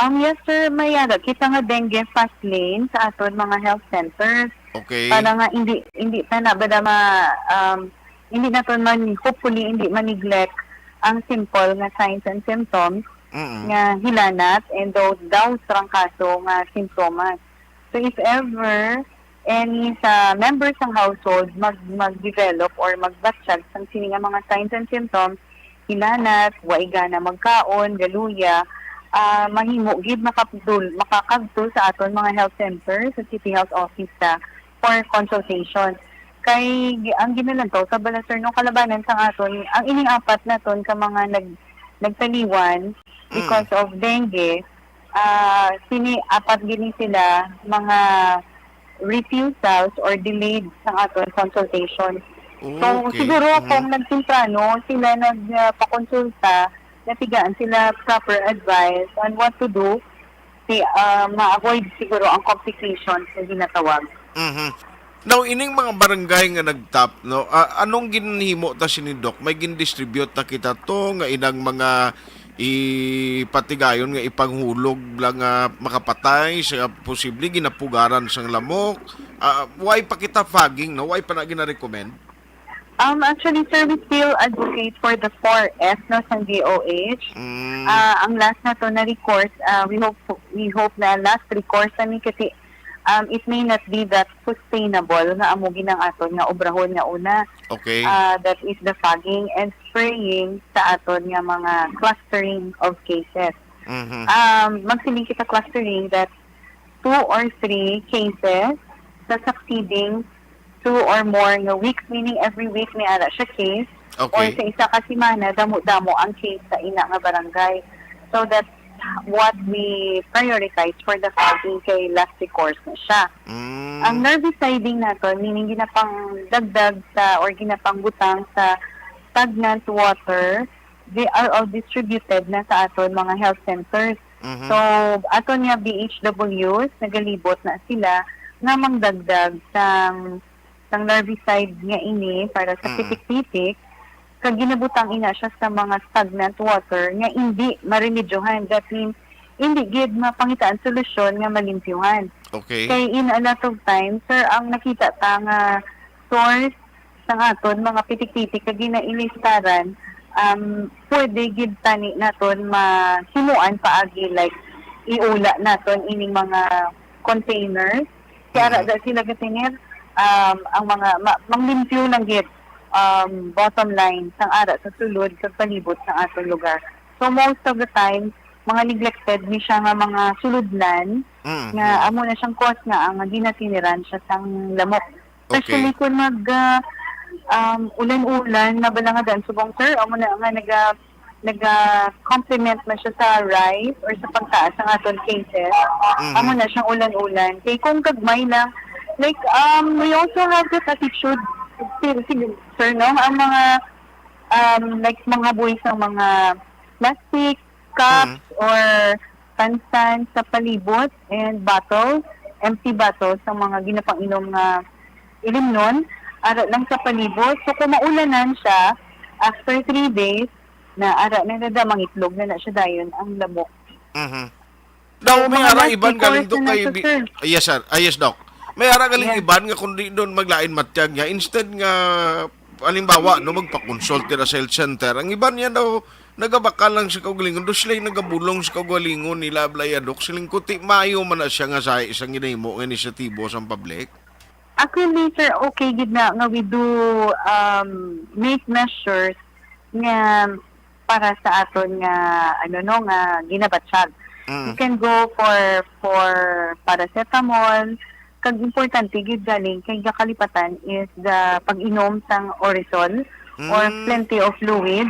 Um, yes, sir, may ara kita nga dengue fast lane sa aton mga health centers. Okay. Para nga hindi, hindi ta na bala ma-, um, hindi naton man, hopefully, hindi ma-neglect ang simple nga signs and symptoms Mm-mm. nga hilanat and daw, daw trangkaso nga simptomas. So, if ever any sa members sang household mag-, mag-develop or magbatyag sang sini nga mga signs and symptoms, hilanat, wa gana magkaon, galuya, ah, mahimo gid makapdul-, makakadto sa aton mga health center, sa City Health Office ta, for consultation. Kay gi-, ang ginalantaw ta bala, sir, no, kalabanan sang aton, ang ining apat naton ka mga nag-, nagtaliwan Mm. because of dengue, ah, sini apat gini sila mga refusals or delayed sa aton consultation. So, Okay. siguro Mhm. kung nagtemprano sila nag, ah, pakonsulta, natigaan sila proper advice on what to do, si, ah, ma-avoid siguro ang complications na ginatawag. Mhm. Now, ining mga barangay nga nag-top, no, ah, anong ginhimo ta sini, Doc? May gin-distribute ta kita to nga inang mga ipatigayon nga ipanghulog lang nga makapatay sa posible ginapugaran sang lamok. Ah, why pa kita fogging, no? Why pa na gina-recommend? Um, actually, sir, we still advocate for the four F, no, sang D O H. Mm. Ah, ang last na to na recourse, ah, we hope, we hope na last recourse na ni kasi, um, it may not be that sustainable nga amo ginang aton nga obrahon nga una. Okay. Ah, that is the fogging and spraying sa aton nga mga clustering of cases. Mhm. Um, magsiling kita clustering that two or three cases sa succeeding two or more nga weeks, meaning every week may ara siya case, or Okay. sa isa ka semana, damo-damo ang case sa ina nga barangay. So that's what we prioritize for the fogging kay last recourse na siya. Mm. Ang larviciding naton, meaning ginapangdagdag sa or ginapangbutang sa stagnant water, they are all distributed na sa aton mga health centers. Mhm. So, aton nga B H Ws, nagalibot na sila nga mangdagdag sang, sang larvicide nga ini para sa Mhm. pitik-pitik, kag ginabutang ina siya sa mga stagnant water nga indi maremedyohan. That means, indi gid mapangitaan solusyon nga malimpyuhan. Okay. Kay in a lot of times, sir, ang nakita ta nga source sang aton mga pitik-pitik nga ginailistaran, um, pwede gid tani naton mahimuan paagi, like, iula naton ining mga containers. Kay ara Mhm. da sila gatinir, um, ang mga ma-, manglimpyo lang gid, um, bottom line, sang ara sa sulod kag palibot sang aton lugar. So, most of the time, mga neglected ni siya nga mga sulodnan, Mm, nga mm. amo na siyang cause nga ang ginatiniran siya sang lamok. Okay. Especially kung mag, ah, um, ulan-ulan na bala nga daan subong, sir, amo na nga naga-, naga-complement na siya sa rise or sa pagtaas ng aton cases. Mhm. Amo na siyang ulan-ulan. Kay kung gagmay lang, like, um, we also have that attitude, si, si, sir, no? Ang mga, um, like, mga buhis ng mga plastic, cups, Mm. or tansan sa palibot and bottles, empty bottles, ang mga ginapang-inom nga ilimnon, ara lang sa palibot. So, kung maulanan siya, after three days, na ara na nada, mangitlog na na siya dayon ang lamok. Mhm. Daw, may ara iban galing to kay bi- ah, yes, sir. Ah, yes, doc. May ara galing iban nga kundi doon maglain matyag niya, instead nga, halimbawa, no, magpa-consult dira sa health center, ang iban niya daw nagabakal lang sa kaugalingon, do sila nagabulong sa kaugalingon nila, blaya, doc, siling kuti, maayo man na siya nga sa isang ginahimo nga inisyatibo sa public. Actually, sir, okay gid na nga we do, um, make measures nga para sa aton nga, ano, no, nga ginabatyag. Mm. You can go for for paracetamol. Kag importante gid galing kay gakalipatan is the pag-inom sang Orisol or, mm, plenty of fluid,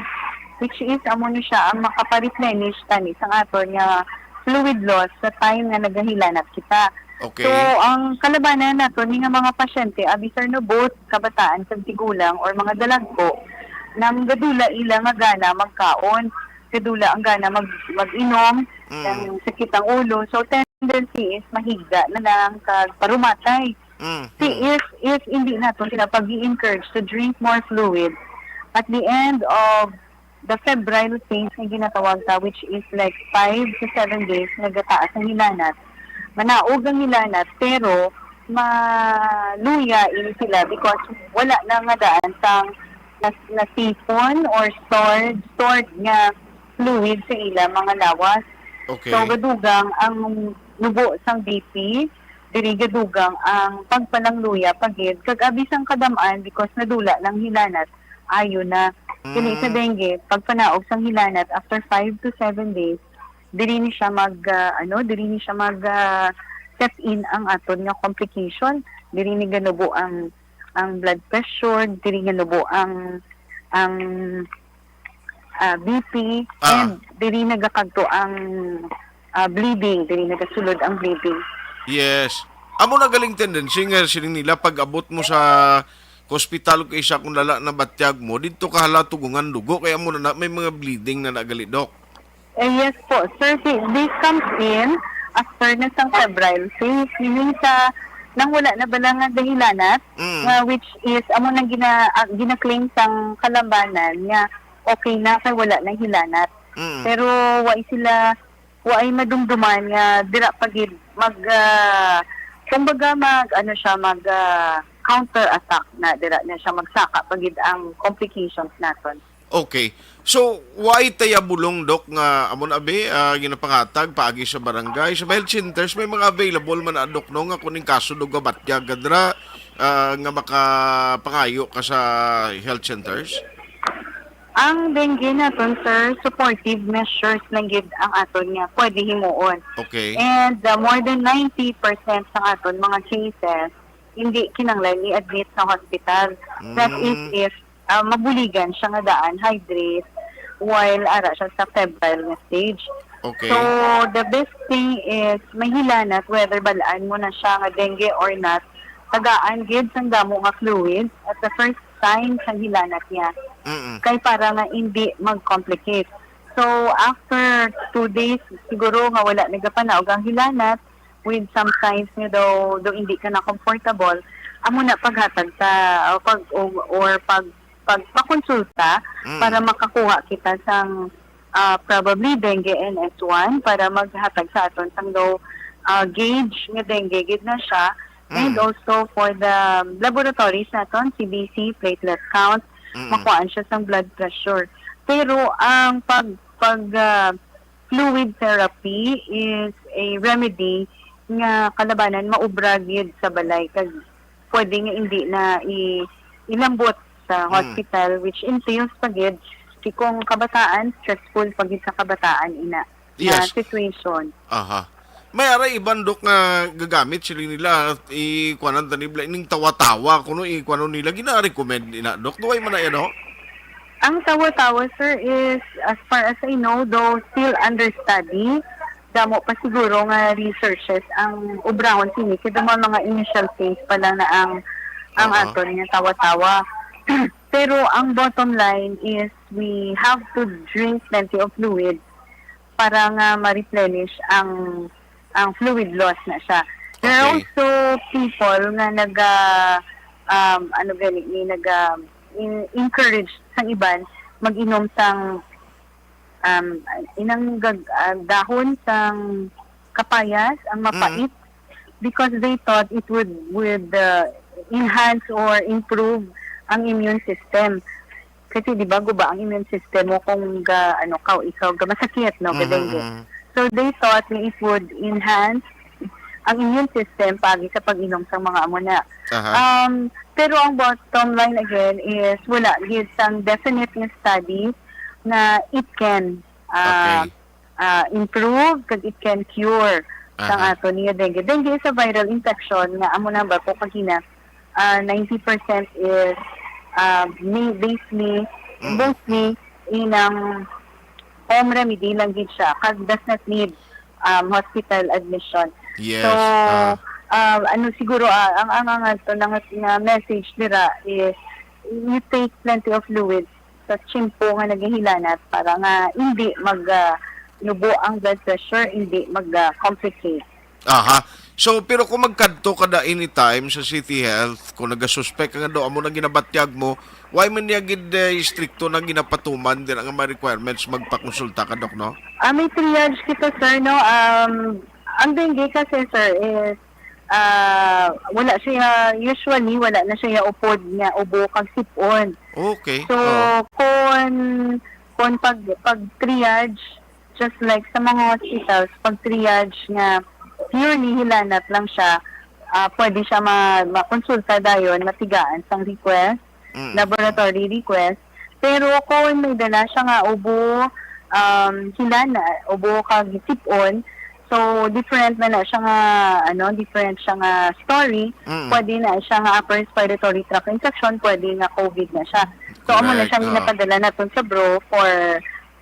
which is amo ni siya ang makapa-replenish tani sang aton nga fluid loss sa time nga nagahilanat kita. Okay. So, ang kalabanan nato ni nga mga pasyente, abi, sir, no, both kabataan kag tigulang or mga dalagko, nang gadula ila nga gana magkaon, gadula ang gana mag mag-inom, mm, ang sakit ang ulo. So, tendency is mahigda na lang kag parumatay. Mm, si mm. If, if hindi nato sila pag-i-encourage to drink more fluid, at the end of the febrile phase nga ginatawag ta, which is like five to seven days nga gataas ang hilanat. Manaog ang hilanat, pero maluya ini sila because wala na nga daan sang nas- nasipon or stored, stored nga fluid sa ila mga lawas. Okay. So, gadugang ang nubo sang B P, diri gadugang ang pagpanangluya pa gid, kag abi sang kadam-an because nadula lang hilanat, ayo na. Kini sa, mm, dengue, pagpanaog sang hilanat after five to seven days, diri ni siya mag, ah, ano, diri ni siya mag, ah, set in ang aton nga complication. Diri ni ganubo ang, ang blood pressure, diri ganubo ang, ang, ah, B P, ah, and diri nagakagto ang, ah, bleeding, diri nagasulod ang bleeding. Yes. Amo na galing tendency nga siling nila pag abot mo sa hospital kay isa kung lala na batyag mo, didto ka hala tugungan dugo, kay amo na, na may mga bleeding na nagali, Doc. Eh, yes po, sir. Si, this comes in after na sang febrile phase. Meaning sa, nang wala na bala nga dahilanat, mm, nga which is, amo nang gina, ah, gina-claim sang kalambanan nga okay na kay wala na hilanat. Mm. Pero wa sila, wa ay madumduman nga dira pa gid mag, ah, kumbaga mag, ano siya, mag, ah, counter attack na dira na siya magsaka pa gid ang complications naton. Okay. So, way taya bulong, Doc, nga amo na abi, ah, ginapangatag paagi sa barangay, sa health centers, may mga available man na, Doc, no, nga kuning kaso do gabatyag gadra, ah, nga makapangayo ka sa health centers? Ang dengue naton, sir, supportive measures lang gid ang aton nga pwede himuon. Okay. And, ah, more than ninety percent sa aton mga cases, hindi kinanglan i-admit sa hospital. That is, mm, if, ah, mabuligan siya nga daan, hydrate, while ara siya sa febrile nga stage. Okay. So, the best thing is, may hilanat, whether balaan mo na siya nga dengue or not, tagaan gid sang damo nga fluids at the first sign sang hilanat niya. Mm-mm. Kay para nga hindi mag-complicate. So, after two days, siguro nga wala nagapanaog ang hilanat, with some signs nga daw, daw hindi ka na comfortable, amo na paghatag sa, o pag, o, or pag, pagpakonsulta, mm, para makakuha kita sang, ah, probably dengue N S one para maghatag sa aton sang daw, ah, gauge nga dengue gid na siya. And, mm, also for the laboratories naton, C B C, platelet count, mm, makuhaan siya sang blood pressure. Pero ang pag, pag, ah, fluid therapy is a remedy nga kalabanan maubra gyud sa balay, kag pwede nga hindi na i-, ilambot sa, mm, hospital, which entails pa gyud kay kung kabataan, stressful pa gyud sa kabataan ina nga, yes, situation. Aha. May aray iban, Dok, nga gagamit sila nila, i-kuanan ta nila, ining tawa-tawa, kuno i-kuanon nila, gina-recommend nila, Dok. Duway man na yan, no? Ang tawa-tawa, sir, is, as far as I know, though still under study, damo pa siguro nga researches ang ubrahon sini, kay mga, mga initial phase pa lang na ang, ang, oo, aton nga tawa-tawa. Pero ang bottom line is we have to drink plenty of fluid para nga ma-replenish ang, ang fluid loss na siya. There are, okay, also people nga naga, um, ano gani ni naga in-, encourage sang iban mag-inom sang, um, inang gag-, ah, dahon sang kapayas, ang mapait, because they thought it would, would, uh, enhance or improve ang immune system. Kasi, di ba, guba ang immune system mo kung ga, ano ka, ikaw ga masakit, no, ga dengue. So, they thought nga it would enhance ang immune system pagi sa pag-inom sang mga amo na. Aha. Um, pero ang bottom line again is wala gid sang definite nga study na it can, ah, Okay. ah, improve kag it can cure sang Aha. ato niya dengue. Dengue is a viral infection nga amo na ba ko kagina, ah, ninety percent is, ah, ni-, basically, Mm. mostly inang home remedy lang gid siya, kag does not need, um, hospital admission. Yes, So, ah. ah, ano siguro, ah, ang, ang, ang ato na nga, nga message dira is you take plenty of fluids sa tiyempo nga nagahilanat para nga hindi mag, ah, nubo ang blood pressure, hindi mag, ah, complicate. Aha. So, pero kung magkadto ka da anytime sa City Health, kung nagasuspek ka nga daw, amo na ginabatyag mo, why man niya gid, eh, istrikto na ginapatuman din ang mga requirements magpakonsulta ka, Doc, no? Ah, may triage kita, sir, no? Um, ang dengue kasi, sir, is, ah, wala siya, usually, wala na siya upod nga ubo kag sipon. Okay. So, Oo. kung, kung pag, pag triage, just like sa mga hospitals, pag triage nga purely hilanat lang siya, ah, pwede siya ma-, makonsulta dayon, matigaan sang request, Mm. laboratory request. Pero kung may dala siya nga ubo, um, hilana, ubo kag sipon, so different na na siya nga, ano, different siya nga story. Mm. Pwede na siya nga upper respiratory tract infection, pwede nga COVID na siya. So, amo na Correct, siya oo. ginapadala naton sa bro for,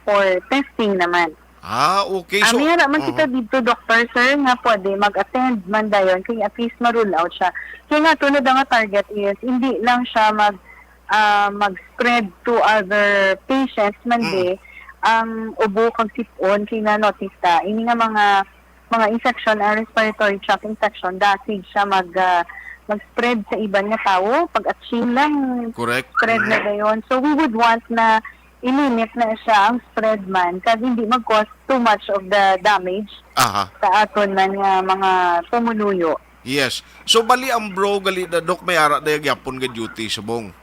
for testing naman. Ah, okay. Ah, So, may ara man kita uh-huh. dito, Doctor, sir, nga pwede mag-attend man dayon, kay at least ma-rule out siya. Kaya nga, tunod ang target is, hindi lang siya mag, ah, mag-spread to other patients man Mm. di, ang ubo kag sipon, kay na-notice ta, ini nga mga, mga infection, ang respiratory tract infection, dasig siya mag, ah, mag-spread sa iban nga tawo, pag-atching lang, Correct. spread na Mm. dayon. So, we would want na i-limit na siya ang spread man, kag hindi mag-cause too much of the damage Aha. sa aton man nga mga pumuluyo. Yes. So, bali ang bro, gali na, Doc, may ara na gyapon nga duty subong?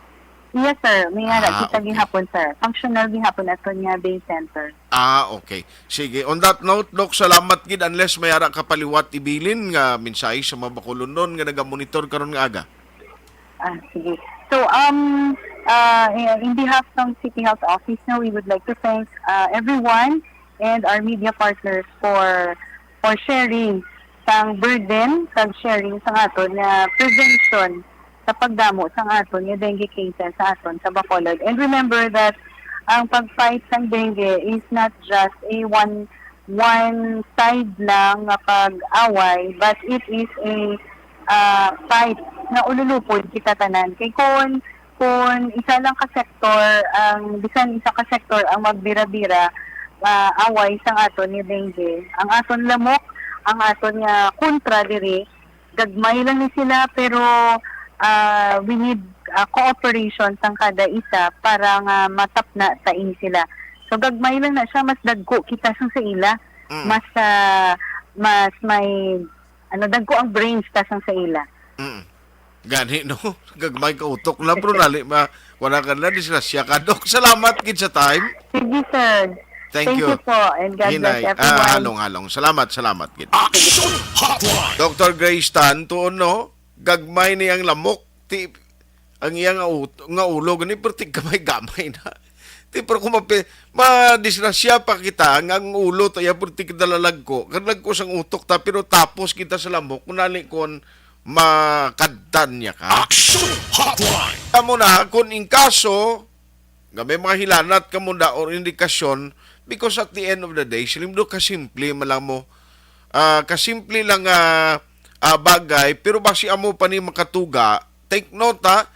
Yes, sir. May ara Ah, kita okay. gihapon, sir. Functional gihapon aton nga day center. Ah, okay. Sige. On that note, Doc, salamat gid. Unless may ara ka paliwat ibilin nga mensahe sa mga Bacolodnon nga nagamonitor karon nga aga. Ah, sige. So, um, uh, in behalf ng City Health Office, no, we would like to thank, uh, everyone and our media partners for, for sharing sang burden, kag sharing sang aton nga prevention sa pagdamo sang aton nga dengue cases sa aton sa Bacolod. And remember that ang pag-fight sang dengue is not just a one, one side lang nga pag-away, but it is a, ah, fight nga ululupod kita tanan. Kay kung, kung isa lang ka sektor, ang bisan isa ka sektor ang magbira-bira, ah, away sang aton ni dengue, ang aton lamok, ang aton nga kontra diri, gagmay lang ni sila, pero, ah, we need, ah, cooperation sang kada isa para nga matapna ta ini sila. So, gagmay lang na siya, mas dagko kita sang sa ila. Mm. Mas, ah, mas may, ano, dagko ang brains ta sang sa ila. Mm. Gani, no? Gagmay ka utok na, bro, nali, ma-, wala ka na, disgrasya ka, Doc. Salamat gid sa time. Sige, sir. Thank Thank you. you po, and God bless Hinay. everyone. Ah, halong, halong. Salamat, salamat gid. Action Hotline. Doctor Grace Tan, tuon, no? Gagmay ni ang lamok, ti, ang iya nga ut-, nga ulo, gani, pero ti gamay-gamay na. Ti, pero kung mapi-, madisgrasya pa kita, nga ang ulo, ta, iya, pero ti kita lalagko, kan lagko sang utok ta, pero tapos kita sa lamok, kung nali kon makadtan niya ka. Action Hotline. Amo na, kung in kaso, nga may mga hilanat ka mo da or indikasyon, because at the end of the day, silimdo ka simple man lang mo, ah, kasimple lang nga, ah, bagay, pero basi amo pa ni makatuga, take note, ha,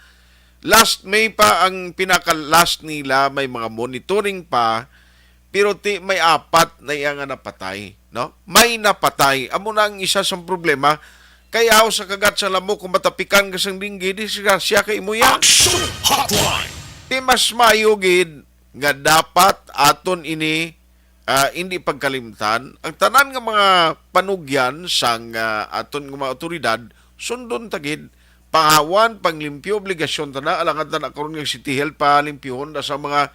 last May pa ang pinaka-last nila, may mga monitoring pa, pero ti may apat na iya nga napatay, no? May napatay. Amo na ang isa sa problema. Kay aw sa kagat sa lamok, kung matapikan ka sang dengue, disgrasya kay imo yan. Action Hotline! Di mas maayo gid nga dapat aton ini, ah, hindi pagkalimtan. Ang tanan nga mga panugyan sang, ah, aton nga mga awtoridad, sundon ta gid. Panghawan, panglimpyo, obligasyon ta na. Alangan ta na karon nga City Health palimpyohon na sa mga,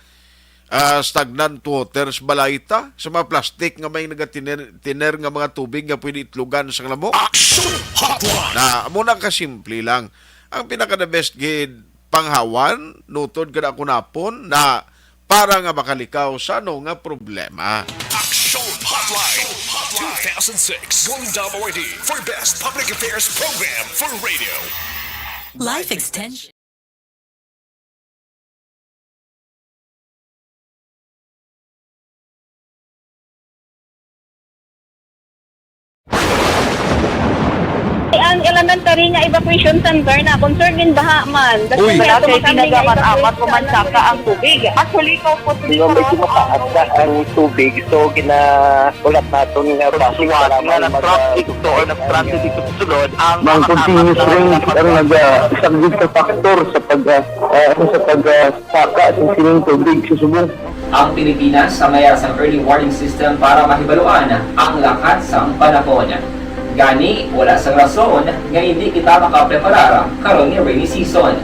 ah, stagnant waters, balay ta, sa mga plastic nga may nagatiner-, tiner nga mga tubig nga pwede itlogan sa lamok. Action Hotline! Na, amo na kasimple lang. Ang pinaka the best gid, panghawan, nutod kada ako napon, na para nga makalikaw sa ano nga problema. Action Hotline two thousand six, Golden Dome Awardee for Best Public Affairs Program for Radio. Life Extension. Ang elementary nga evacuation center na concern din baha man. Uy. Wala kay tinaga man amat ko man saka ang tubig. Actually, ko po. Di ba, medyo mataas na ang tubig, so ginaulat naton nga basi nga nag-traffic to or nag-transit dito sa sulod ang mga continuous rain ang nagasaglit sa factor sa pag, ah, ah, sa pag, ah, saka sa sining tubig sa subong. Ang Pilipinas ang mayara sang early warning system para mahibaluan ang lakat sang panahon. Gani, wala sang rason nga hindi kita makapreparar karon nga rainy season.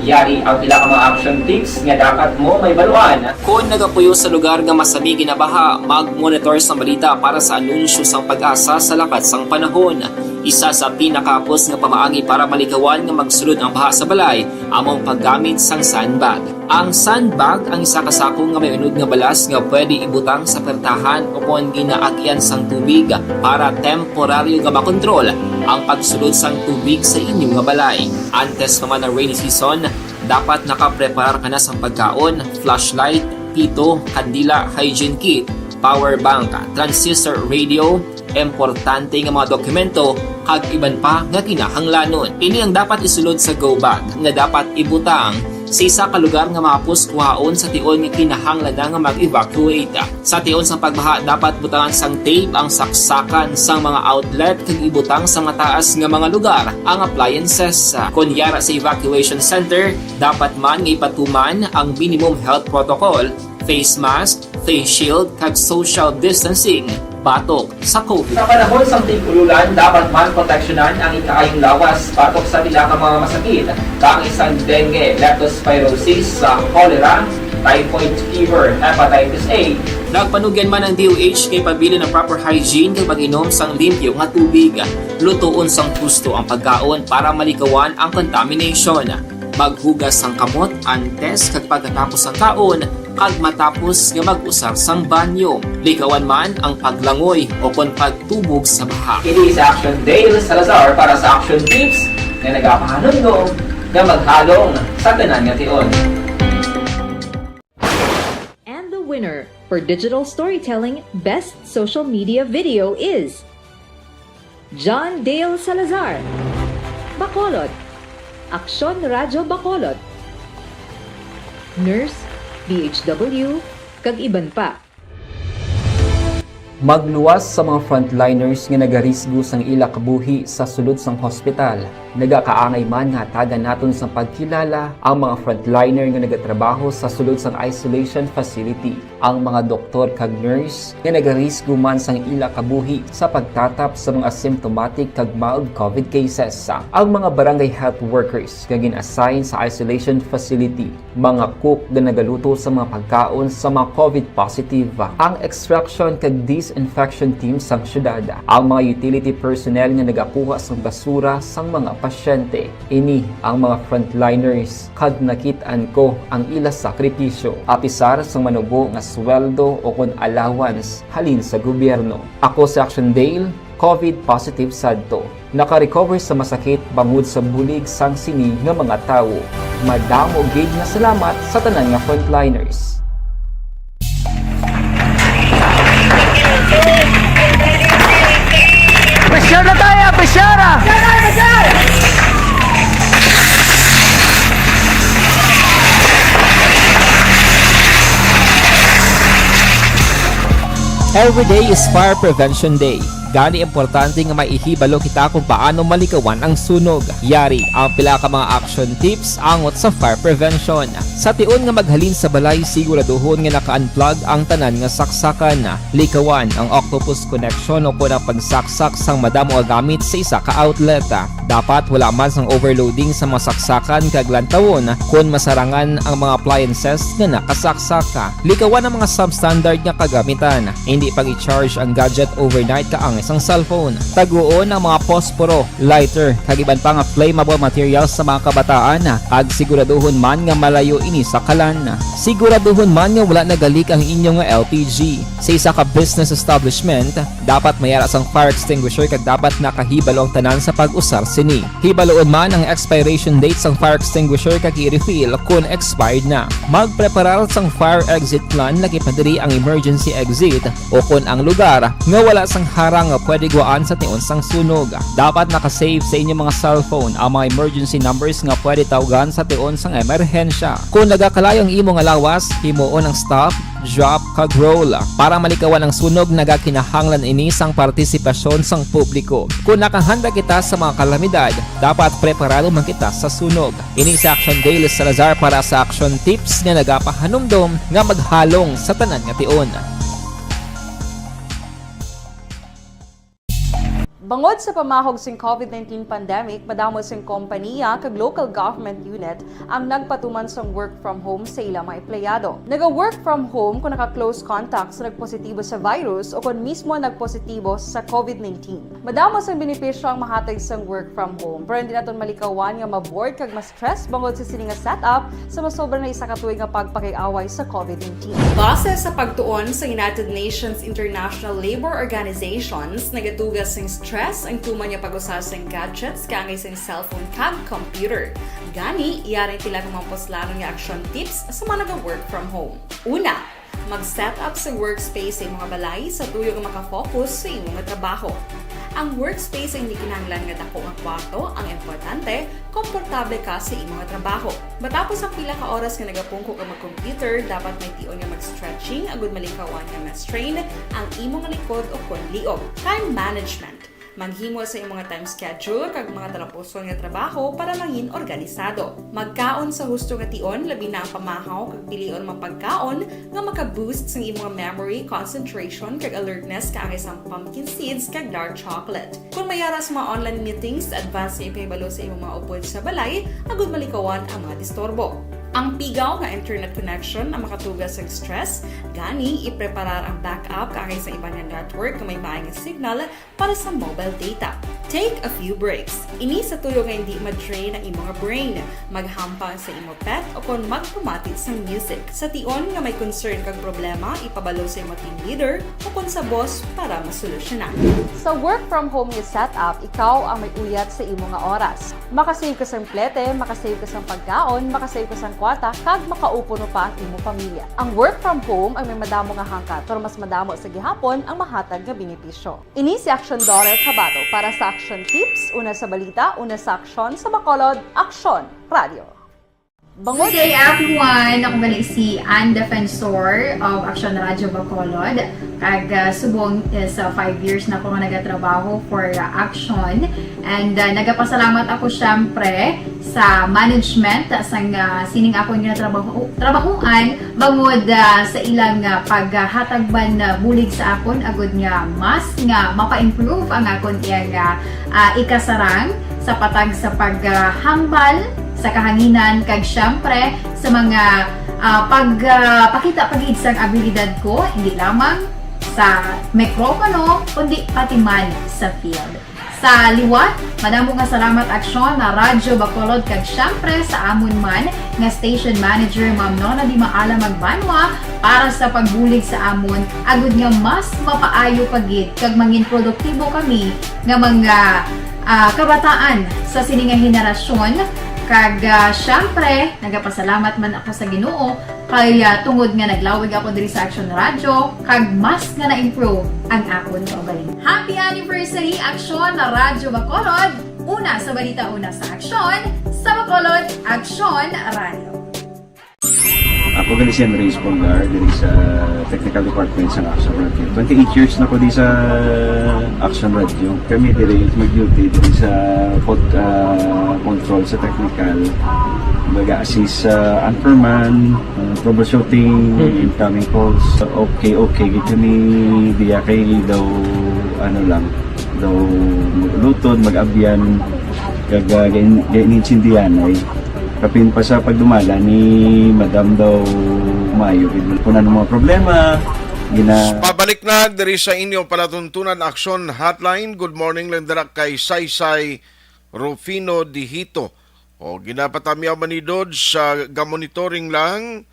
Yari ang pila ka mga action tips nga dapat mo mahibaluan. Kon nagapuyo sa lugar nga masami ginabaha, mag-monitor sang balita para sa anunsyo sang PAGASA sa lakat sang panahon. Isa sa pinakahapos nga pamaagi para malikawan nga magsulod ang baha sa balay amo ang paggamit sang sandbag. Ang sandbag ang isa ka sako nga may unod nga balas nga pwede ibutang sa pertahan o kon ginaagian sang tubig para temporaryo nga makontrol ang pagsulod sang tubig sa inyo nga balay. Antes pa man ang rainy season, dapat nakapreparar ka na sang pagkaon, flashlight, pito, kandila, hygiene kit, power bank, transistor radio, importante nga mga dokumento, kag iban pa nga kinahanglanon. Ini ang dapat isulod sa go bag nga dapat ibutang sa isa ka lugar nga mahapos kuhaon sa tion nga kinahanglan na nga mag-evacuate. Sa tion sang pagbaha, dapat butangan sang tape ang saksakan sang mga outlet kag ibutang sa mataas nga mga lugar ang appliances. Kon yara sa evacuation center, dapat man nga ipatuman ang minimum health protocol, face mask, face shield, kag social distancing batok sa COVID. Sa panahon sang tig-ululan, dapat man proteksyonan ang ikaayong lawas batok sa pila ka mga masakit, kaangay sang dengue, leptospirosis, sa cholera, typhoid fever, hepatitis A. Nagpanugyan man ang D O H nga ipabilin ang proper hygiene kag pag-inom sang limpyo nga tubig, lutoon sang husto ang pagkaon para malikawan ang contamination. Maghugas sang kamot antes kag pagkatapos sang kaon, kag matapos nga mag-usar sang banyo. Likawan man ang paglangoy o kon pagtubog sa baha. Ini si Action Dale Salazar para sa Action Tips nga nagapahanumdom nga maghalong sa tanan nga tion. And the winner for digital storytelling best social media video is John Dale Salazar, Bacolod, Aksyon Radyo Bacolod, Nurse, D H W, kag iban pa. Magluwas sa mga frontliners nga nagarisgo sang ila kabuhi sa sulod sang hospital. Nagakaangay man nga hatagan naton sang pagkilala ang mga frontliner nga nagatrabaho sa sulod sang isolation facility, ang mga doktor kag nurse nga nagarisgo man sang ila kabuhi sa pagtatap sa mga asymptomatic kag mild COVID cases, ang mga barangay health workers nga gin-assign sa isolation facility, mga cook nga nagaluto sa mga pagkaon sa mga COVID positive, ang extraction kag disinfection team sang syudad, ang mga utility personnel nga nagakuha sang basura sang mga pasyente. Ini ang mga frontliners, kag nakit-an ko ang ila sakripisyo, apisar sang manubo nga sweldo o kon allowance halin sa gobyerno. Ako si Action Dale, COVID positive sadto. Nakarecover sa masakit bangod sa bulig sang sini nga mga tawo. Madamo gid nga salamat sa tanan nga frontliners. Pressure na tayo! Pressure na! Every day is Fire Prevention Day. Gani, importante nga may ihibalo kita kung paano malikawan ang sunog. Yari ang pila ka mga action tips angot sa fire prevention. Sa tion nga maghalin sa balay, siguraduhon nga naka-unplug ang tanan nga saksakan. Likawan ang octopus connection o kon ang pagsaksak sang madamo nga gamit sa isa ka outlet. Dapat wala man sang overloading sa mga saksakan kag lantawon kon masarangan ang mga appliances nga nakasaksak. Likawan ang mga substandard nga kagamitan. Hindi pag-i-charge ang gadget overnight kaangay sang cellphone. Taguon ang mga posporo, lighter, kag iban pa nga flammable materials sa mga kabataan, kag siguraduhon man nga malayo ini sa kalan. Siguraduhon man nga wala nagalik ang inyo nga L P G. Sa isa ka business establishment, dapat may ara sang fire extinguisher kag dapat nakahibalo ang tanan sa pag-usar sini. Hibaluon man ang expiration date sang fire extinguisher kag i-refill kon expired na. Magpreparar sang fire exit plan, laki pa diri ang emergency exit o kon ang lugar nga wala sang harang nga pwede gwaan sa tion sang sunog. Dapat naka-save sa inyo mga cellphone ang mga emergency numbers nga pwede tawgan sa tion sang emerhensya. Kon nagakalayo ang imo nga lawas, himuon ang stop, drop, kag roll. Para malikawan ang sunog, nagakinahanglan ini sang partisipasyon sang publiko. Kon nakahanda kita sa mga kalamidad, dapat preparado man kita sa sunog. Ini si Action Daily Salazar para sa Action Tips nga nagapahanumdom nga maghalong sa tanan nga tion. Bangod sa pamahog sing COVID nineteen pandemic, madamo sing kompaniya kag local government unit ang nagpatuman sang work from home sa ila mga empleyado. Naga-work from home kung naka-close contact sa nagpositibo sa virus o kon mismo nagpositibo sa COVID nineteen. Madamo sang benepisyo ang mahatag sang work from home, pero hindi naton malikawan nga ma-bored kag ma-stress bangod sa sini nga setup sa masobra na isa ka tuig nga pagpakig-away sa COVID nineteen. Base sa pagtuon sa United Nations International Labour Organizations, nagatuga sing stress ang tuman nga pag-usa sing gadgets kaangay sing cellphone kag computer. Gani, yari ang pila ka mga puslanon nga action tips sa mga naga-work from home. Una, mag-set up sa workspace sa imong balay sa tuyo nga makafocus sa imong trabaho. Ang workspace ay hindi kinahanglan nga dako nga kwarto, ang importante, komportable ka sa imong trabaho. Matapos ang pila ka oras nga nagapungko ka mag-computer, dapat may tion nga mag-stretching agud malikawan nga ma-strain ang imong likod o kon liog. Time management. Maghimo sa imong time schedule kag mga talapuson nga trabaho para mangin organisado. Magkaon sa husto nga tion, labi na ang pamahaw kag pilion mga pagkaon nga maka-boost sang imong memory, concentration, kag alertness kaangay sang pumpkin seeds kag dark chocolate. Kon may ara sa mga online meetings, advance nga ipahibalo sa imong mga upod sa balay agud malikawan ang mga disturbo. Ang pigaw nga internet connection ang makatuga sa stress, gani ipreparar ang backup kaangay sa iban nga network nga may maay nga signal para sa mobile data. Take a few breaks. Ini sa tuyo nga hindi ma-drain ang imong brain. Maghampang sa imo pet o kon magpamati sang music. Sa tion nga may concern kag problema, ipabalo sa imo team leader o kon sa boss para masolusyonan. Sa work from home nga setup, ikaw ang may uyat sa imo nga oras. Makasave ka sang plete, makasave ka sang pagkaon, makasave ka sang kwarta, kag makaupuno pa ang imo pamilya. Ang work from home ang may madamo nga hangkat, pero mas madamo sa gihapon ang mahatag nga benepisyo. Ini si Action Daughter Kabato para sa Action Tips, una sa balita, una sa aksyon, sa Bacolod, Aksyon Radio. Bangod Good day, everyone! Ako gali si Ann Defensor of Action Radio Bacolod. Kag, ah, subong is, ah, five years na ako nga nagatrabaho for, ah, Action. And, ah, nagapasalamat ako, syempre, sa management sang, ah, sining akon nga trabaho, trabahoan bangod, ah, sa ilang, ah, paghatag man, ah, bulig sa akon agud nga mas nga mapa-improve ang akon iyang, ah, ah, ikasarang sa patag sa paghambal sa kahanginan kag, syempre, sa mga, ah, pag, ah, pakita pa gid sang abilidad ko, hindi lamang sa mikropono, kundi pati man sa field. Sa liwat, madamo nga salamat, Aksyon, na Radyo Bacolod, kag syempre sa amon man nga station manager, Ma'am Nona Di Maala Magbanwa, para sa pagbulig sa amon, agud nga mas mapaayo pa gid kag mangin produktibo kami nga mga, ah, kabataan sa sini nga henerasyon. Kag, ah, syempre, nagapasalamat man ako sa Ginoo kay, ah, tungod nga naglawig ako diri sa Aksyon Radyo, kag mas nga na-improve ang akon kaugalingon. Happy anniversary, Aksyon na Radyo Bacolod! Una sa balita, una sa aksyon, sa Bacolod, Aksyon Radyo. Ako gali si Andres Polgar, diri sa technical department sa Action Radio. Twenty-eight years na ko di sa Action Radio. Kami diri mag-duty diri sa pod, ah, control sa technical. Mag-assist sa anchorman, ah, troubleshooting, Mm. incoming calls. Okay, okay. Gid kami diya kay daw, ano lang, daw mag-ulutod, mag-abyan, kag, ah, gain-, gain-, intindihan ay. Kapin pa sa pagdumala ni Madam daw maayo gid. Kung ano mga problema, gina- Pabalik na diri sa inyo palatuntunan Action Hotline. Good morning lang dira kay Saysay Rufino Dihito. O, ginapatamyaw man ni Dodge sa gamonitoring lang.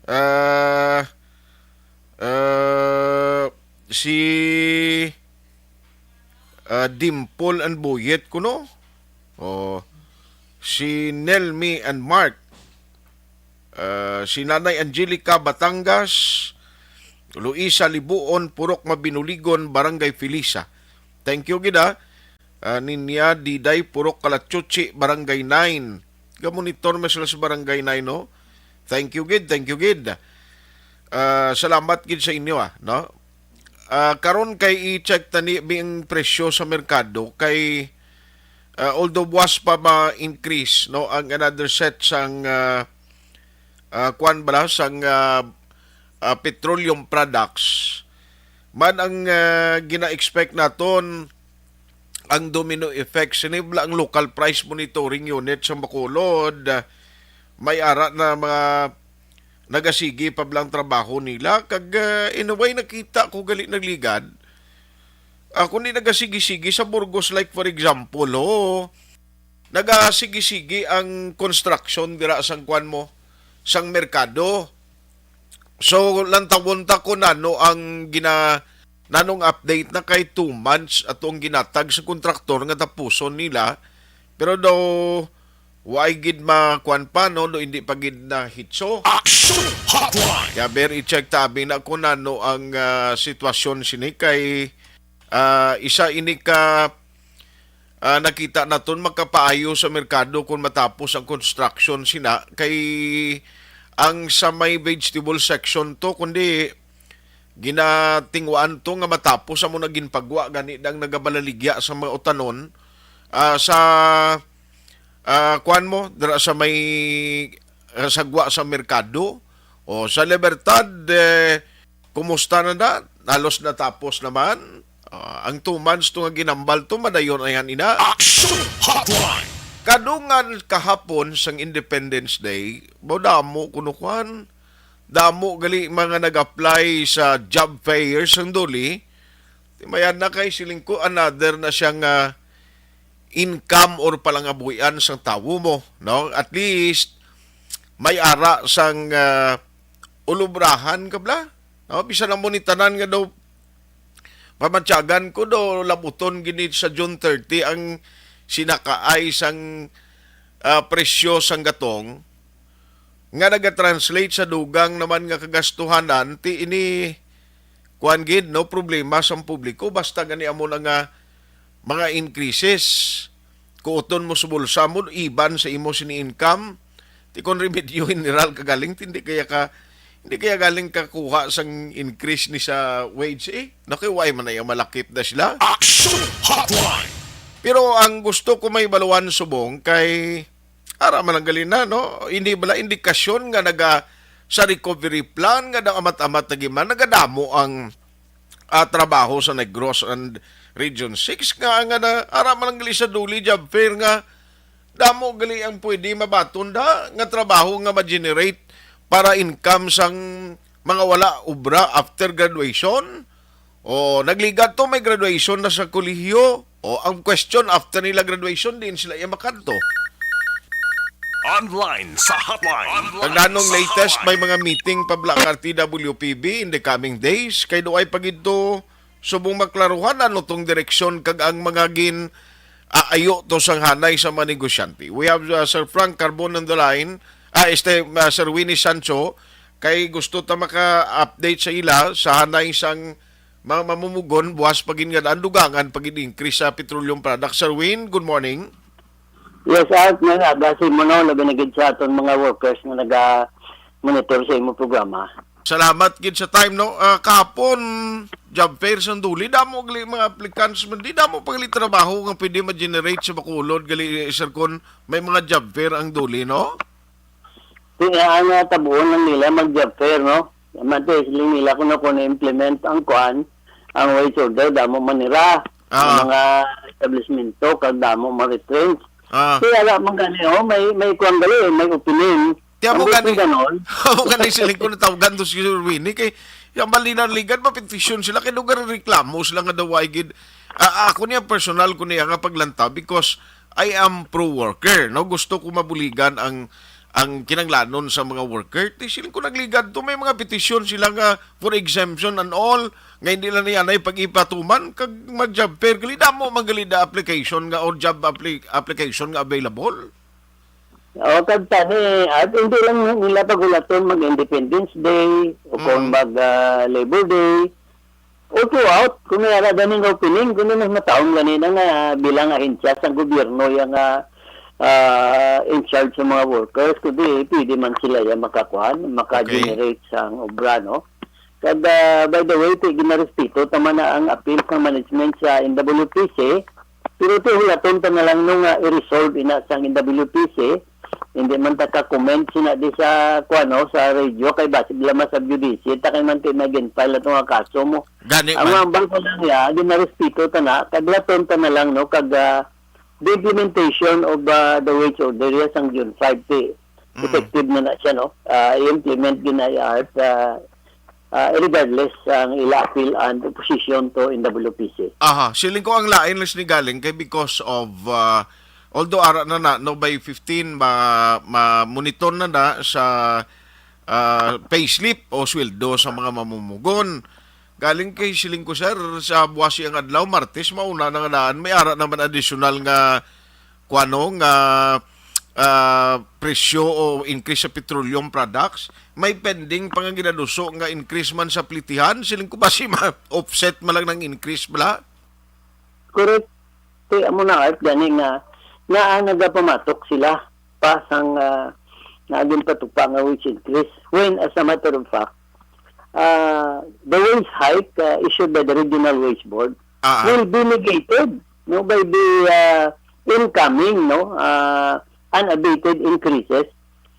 Ah, ah, si, ah, Dimple and Boyet kuno. O, si Nelmi and Mark. Ah, si Nanay Angelica Batangas, Luisa Libuon, Purok Mabinuligon, Barangay Felisa. Thank you gid, ah. Ah, Ninya Diday, Purok Kalachuchi, Barangay nine. Gamonitor man sila sa Barangay nine, no? Thank you gid, thank you gid. Ah, salamat gid sa inyo, ah, no? Ah, karon kay i-check tani bing presyo sa merkado kay, ah, although buwas pa ma-increase, no, ang another set sang, ah, ah, kwan bala sang, ah, ah, petroleum products, man ang, ah, gina-expect naton ang domino effect sini bala ang local price monitoring unit sa Bacolod, ah, may ara na mga nagasigi pa bala ang trabaho nila kag, ah, in a way nakita ko gali nagligad. Ah, kundi nagasigi-sigi sa Burgos, like for example, oh, nagasigi-sigi ang construction dira sang kwan mo, sang merkado. So, lantawon ta ko nano ang gina-, nanong update na kay two months ato ang ginatag sa kontraktor nga tapuson nila. Pero daw, wa gid makuan pa, no, do hindi pa gid na hitso. Action Hotline! Kaya ber i-check ta abi na kung ano ang, ah, sitwasyon sini kay, ah, isa ini ka, ah, nakita naton makapaayo sa merkado kung matapos ang construction sina kay ang sa may vegetable section to kundi ginatingwaan to nga matapos amo na ginpagwa gani dang nagabalaligya sa mga utanon, ah, sa, ah, kuan mo, dira sa may, ah, sagwa sa merkado o sa Libertad, eh, kumusta na na? Halos natapos naman. Ah, ang two months to nga ginambal to, madayon ayan ina. Action Hotline! Kadungan kahapon sang Independence Day, mo damo kuno kwan. Damo gali mga nag-apply sa job fair sang Duli. Timayan na kay siling ko another na siya nga income or palangabuhian sang tawo mo, no? At least may ara sang, ah, ulubrahan ka bla? No? Bisan amo ni tanan nga daw pamatyagan ko do labuton gini sa June thirty ang sinakaay sang, ah, presyo sang gatong nga nagatranslate sa dugang naman nga kagastuhanan ti ini kuan gid no problema sang publiko basta gani amo na nga mga increases kuoton mo sa bulsa mo iban sa imo sini income ti kon remedyo general ka galing ti hindi kaya ka hindi kaya galing kakuha sang increase ni sa wage eh. Nakiway man na yung malakip na sila. Action Hotline! Pero ang gusto ko may baluan subong kay ara man lang gali na, no? Hindi bala indikasyon nga naga sa recovery plan nga daw amat-amat na giman nagadamo ang, ah, trabaho sa Negros and Region six nga nga na ara man lang gali sa Duli job fair nga damo gali ang pwede mabaton da nga trabaho nga ma-generate para income sang mga wala obra after graduation. O, nagligat to, may graduation na sa kolehiyo. O, ang question, after nila graduation, diin sila iya makadto? Online sa hotline. Kag nanong latest, may mga meeting pa bala ang R T W P B in the coming days. Kay doay pa gid to, subong maklaruhan ano tong direksyon kag ang mga gin aayo to sang hanay sa mga negosyante. We have, uh, Sir Frank Carbon on the line. Ah, este, uh, Sir Winnie Sancho, kay gusto ta maka-update sa ila sa hanay sang mga mamumugon, buwas pa gid nga daan, dugangan pa gid increase sa petroleum products. Sir Win, good morning. Yes, Art, may aga sa imo, no, labi na gid sa aton mga workers nga naga-, monitor sa imo programa. Salamat gid sa time, no? Ah, kahapon, job fair sa Duli, damo gali mga applicants man, di damo pa gali trabaho nga pwede ma-generate sa Bacolod, gali, Sir Kun, may mga job fair ang Duli, no? Di nga, ang, ah, tabuon lang nila mag-job fair, no? Mati, siling nila kung ako na-implement ang kuan, ang wage order, damo man nira, Ah. ang mga establishmento, kag damo ma-retrench. Ah. Kaya wala man gani, oh, may, may kuan gali, may opening. Tiyan mo Ang gani, gusto ganon. Amo gani siling ko natawgan to si Sir Winnie kay yung Balinan Ligad, mapetisyon sila kay lugar reklamo sila nga daw ay gid. Ah, ako niya personal ko niya nga paglanta because I am pro worker, no? Gusto ko mabuligan ang ang kinanglanon sa mga worker. Ti siling ko nagligad to may mga petisyon sila nga for exemption and all nga hindi lang niya na pag-ipatuman kag mag-job fair gali damo man gali da application nga or job appli- application nga available. O, kag tani, at hindi lang nila pagulaton mag-Independence Day o kung Mm. mag, ah, Labor Day. O throughout, kung may ara ganing opening, kung may mas mataong gani na nga bilang ahensya sang gobyerno yang, ah, ah, in charge sa mga workers, kundi pwede man sila yan makakuan, maka-generate sang obra, no? Kag, ah, by the way, ti ginarespeto ta man na ang appeal sang management sa N W P C, pero ti hulaton ta na lang no nga i-resolve ina sang N W P C, hindi man ta ka-comment sina di sa, kuwan, no, sa radio, kay basi bala ma-subjudice ta, kay man ti may gin-file ato nga kaso mo. Gani Ang man. Mga bangko lang ya, ginarespeto ta na, kag hulaton ta na lang, no, kag, ah, the implementation of, ah, the wage order ya sang June five, ti Mm. effective na na siya, no? Ah, i-implement gid na ya, at, ah, ah, regardless ang ila appeal and opposition to N W P C. Aha, siling ko ang lain lang ni galing kay because of, ah, although ara na na, no, by fifteen, ma, ma-monitor na na sa, ah, payslip o sweldo sa mga mamumugon. Galing kay siling ko, sir, sa buwas ang adlaw, Martes, mauna na nga daan, may ara naman additional nga kuano nga, ah, presyo o increase sa petroleum products, may pending pa nga ginaduso nga increase man sa plitihan, siling ko ba si ma-, offset man lang ng increase bala? Correct. Kaya amo na, Art, gani nga, nga nagapamatok sila pa sang, ah, nga ginpatupa nga wage increase. When, as a matter of fact, ah, the wage hike, ah, issued by the Regional Wage Board Ah, ah. will be negated, no, by the, ah, incoming, no, ah, unabated increases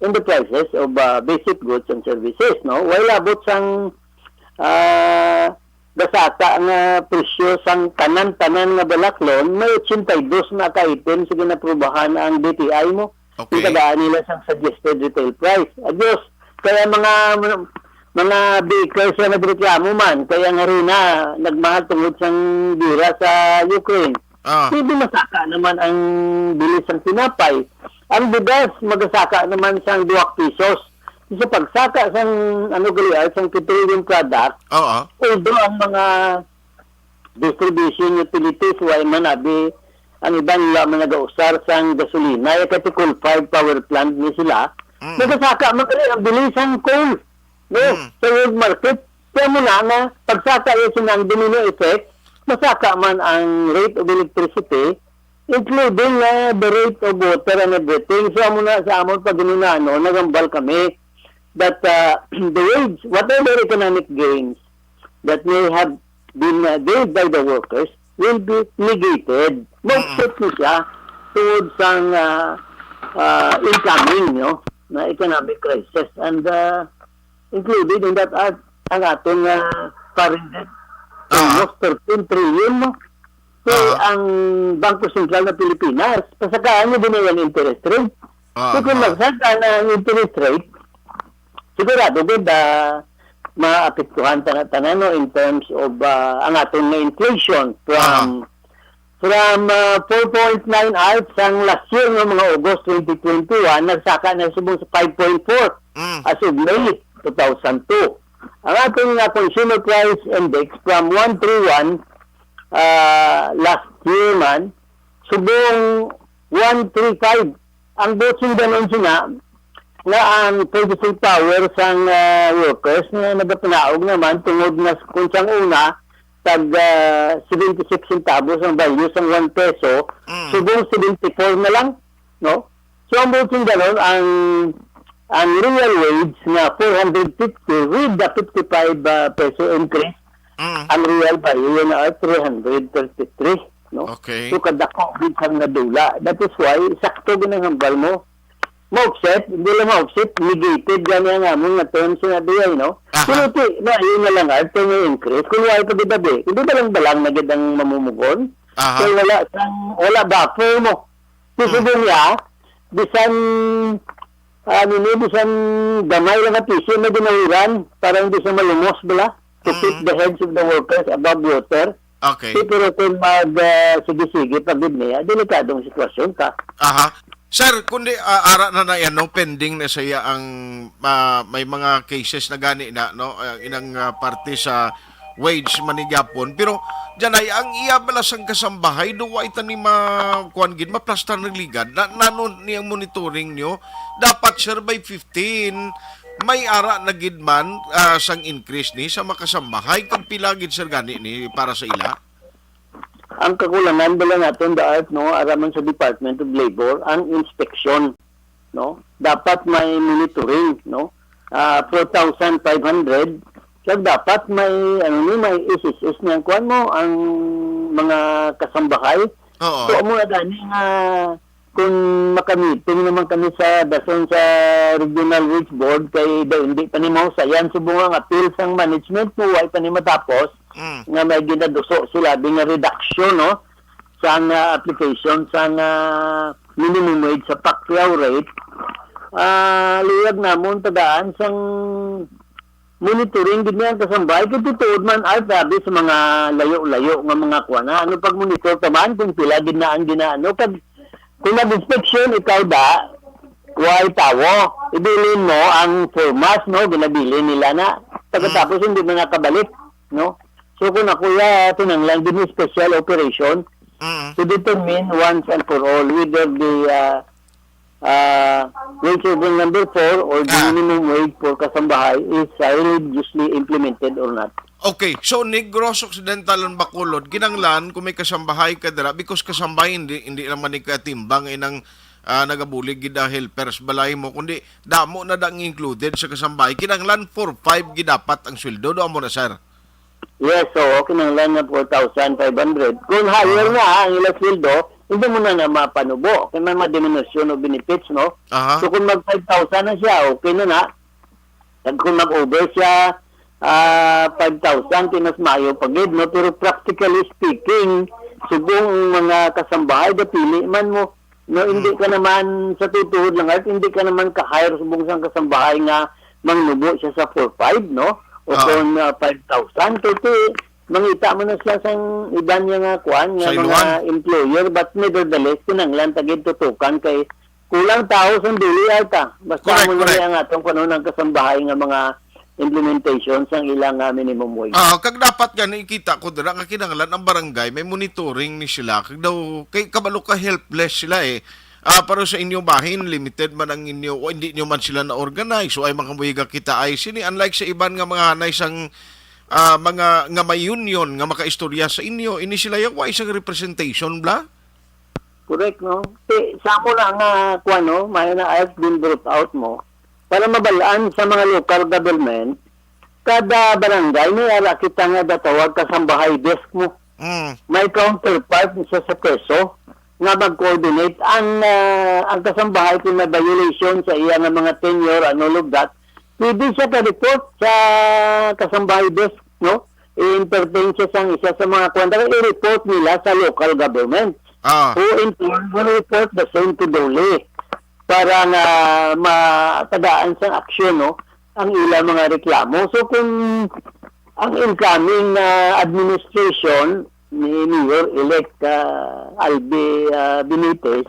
in the prices of, ah, basic goods and services, no? While abot sang, ah, gasaka nga presyo sang tanan-tanan nga balaklon, may eighty-two na ka item sa ginaprubahan ang D T I mo. Okay. Ang tagaan nila sang suggested retail price. Adios, kaya mga, mga bakers nga nagreklamo man, kaya ang harina nagmahal tungod sang gera sa Ukraine. Ah. Pwede masaka naman ang bilis sang tinapay. Ang bigas, magasaka naman sang duwak pisos. Sa pagsaka sang, ano, gali, ah, sang petroleum product, Oo. although ang mga distribution utilities, wa man abi, ang iban wala man nagausar sang gasolina, ya kay coal-fired power plant ni sila. Mm. Nagasaka man gali ang bilis sang coal, no? Mm. Sa world market, kaya mo na nga, pagsaka yung sinang domino effect, masaka man ang rate of electricity, including, ah, the rate of water and everything. So, amo na sa amon paghinunano, nagambal kami that, ah, the wage, whatever economic gains that may have been, ah, gained by the workers will be negated. Mm-mm. Mag-shift na siya towards ang, ah, ah, incoming, no, na economic crisis. And, ah, included in that are ang aton nga foreign debt, Ah. almost thirteen trillion, no? So, Ah. ang Bangko Sentral ng Pilipinas, pasakaan niyo din ang interest rate. Ah, So, kung ah. magsaka na ang interest rate, sigurado gud, ah, maapektuhan ta na tanan, no, in terms of, ah, ang aton nga inflation from Ah. From, ah, four point nine out sang last year nga mga August twenty twenty-one, nagsaka na subong sa five point four Mm. as of May two thousand two. Ang ating nga consumer price index from one three one, ah, last year man, subong one three five. Ang buot singganon sina nga ang purchasing power sang, ah, workers nga nagapanaog naman tungod nga kung sang una, tag, ah, seventy-six centavos ang value sang one peso, Mm. subong seventy-four na lang, no? So, ang buot singganon, ang, ang real wage nga four hundred fifty with the fifty-five, ah, peso increase, Mm. ang real value na ay three hundred thirty-three, no? Okay. So, kadako gid sang nadula. That is why, sakto gid ang hambal mo. Ma-offset, hindi lang ma-offset, negated gani ang amon nga terms nga diay, no? Aha. Pero ti, na, yun na lang, ay, ito may increase. Kung wala pa gid abi, hindi ba lang balang na gid ang mamumugon? Aha. Kaya wala sang, wala buffer mo. Kasi Hmm. din niya, bisan, ano ni, bisan gamay lang nga piso, may ginawiran, para hindi siya malumos, bala. To keep Mm. the heads of the workers above water. Okay. Di, pero kung mag, ah, sige-sige pa gid niya, delikadong sitwasyon ka. Aha. Sir, kundi, ah, ara na na yan, no? Pending na sa iya ang, ah, may mga cases na gani na, no? Ah, inang, ah, parte sa wage man ni gyapon. Pero, dyan ay, ang iya bala sang kasambahay, do wa ita ni ma-, kuwan gid, maplastar ng ligad. Na, nano niyang monitoring niyo? Dapat, sir, by fifteen, may ara na gid man, ah, sang increase ni sa makasambahay, kag pila gid, sir, gani ni para sa ila? Ang kakulangan bala naton, dapat, no, ara man sa Department of Labor, ang inspection, no? Dapat may monitoring, no? Ah, four thousand five hundred, kag dapat may, ano ni, may S S S nga kuwan mo, ang mga kasambahay. Oo. So, amo na gani nga kung makamiting naman kami sa dason sa Regional Wage Board, kay daw hindi pa ni mahusayan subong ang appeal sang management, no, way pa ni matapos, Mm. nga may ginaduso sila, di nga reduction, no, sang, ah, application sang, ah, minimum wage sa pacquiao rate. Ah, luyag namon tagaan sang monitoring gid niya ang kasambahay. Kay tutuod man, ay, grabe sa mga layo-layo nga mga kuwan, ha? Ano pag monitor ka man kung pila gid na ang ginaano? Kag kung nag-inspection ikaw da, way tawo. Ibilin mo ang formas, no? Ginabilin nila na. Pagkatapos, Mm. hindi na nakabalik, no? So, kung ako ya, tinanglan din yung special operation Mm. to determine once and for all whether the, ah, ah, wage order number four or the Ah. minimum wage for kasambahay is, ah, religiously implemented or not. Okay, so Negros Occidental and Bacolod, kinanglan kung may kasambahay ka dira, because kasambahay hindi, hindi naman ni katimbang inang, ah, nagabulig gid ang helpers balay mo, kundi damo na dang included sa kasambahay. Kinanglan four five gid dapat ang sweldo, do amo na, sir? Yes, oo, kinanglan nga four thousand five hundred. Kung higher Aha. na ang ila sweldo, hindi mo na na mapanubo. Kaya may mga diminution of benefits, no? Aha. So, kung mag five thousand na siya, okay na na. Kag kung mag-over siya, ah, five thousand, kay mas maayo pa gid, no? Pero practically speaking, subong ang mga kasambahay, dapili man mo, no? Hindi Hmm. ka naman, sa tutuhod lang, at hindi ka naman ka-hire subong sang kasambahay nga mangnubo siya sa four five, no? O Ah. kung, ah, five thousand, kay ti, mangita mo na siya sang iban niya nga kuan, nga Sa mga inuhan. employer, but nevertheless, kinanglan ta gid tutukan kay kulang tawo sang dili ay ta. Basta Correct, mo na correct. ang atong kuno ang kasambahay nga mga implementation sang ilang, ah, minimum wage. Ah, kag dapat gani ikita ko dira nga kinahanglan ang barangay may monitoring ni sila. Kag daw, kay kabalo ka, helpless sila eh. Ah, pero sa inyo bahin, limited man ang inyo, o hindi nyo man sila na-organize, o ay makamuyiga kita ay sini. Unlike sa iban nga mga hanay sang, ah, mga nga may union nga makaistorya sa inyo, ini sila yung wa isang representation, bla? Correct, no? Ti, sa ako na nga, kuwan, no, may na I've been brought out mo, para mabalaan sa mga local government, kada barangay may ara kita nga datawag kasambahay desk mo. Mm. May counterpart siya sa keso nga mag-coordinate ang, ah, ang kasambahay kung may violation sa iya nga mga tenure and all of that. Pwede siya ka-report sa kasambahay desk, no? I-entertain siya sang isa sa mga kwan, i-report nila sa local government. Ah. Who in turn will report the same to DOLE para nga matagaan sang aksyon, no, ang ila mga reklamo. So, kung ang incoming, ah, administration ni Mayor-elect, ah, Albi, ah, Benitez,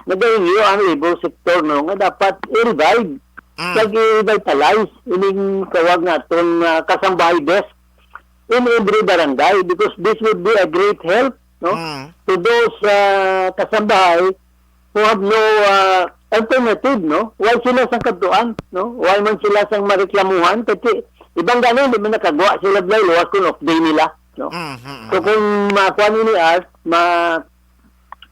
nagahingyo ang labor sector, no, nga dapat i-revive, Mm. kag i-revitalize ining tawag naton nga kasambahay desk in every barangay, because this would be a great help, no, Mm. to those, ah, kasambahay who have no, ah, alternative, no? Why sila sang kadtuan, no? Why man sila sang mareklamuhan? Kasi ibang gani, di man nakagwa sila, Blay, luwas kung off day nila, no? Mm, mm, So, mm. kung makuha ni Art,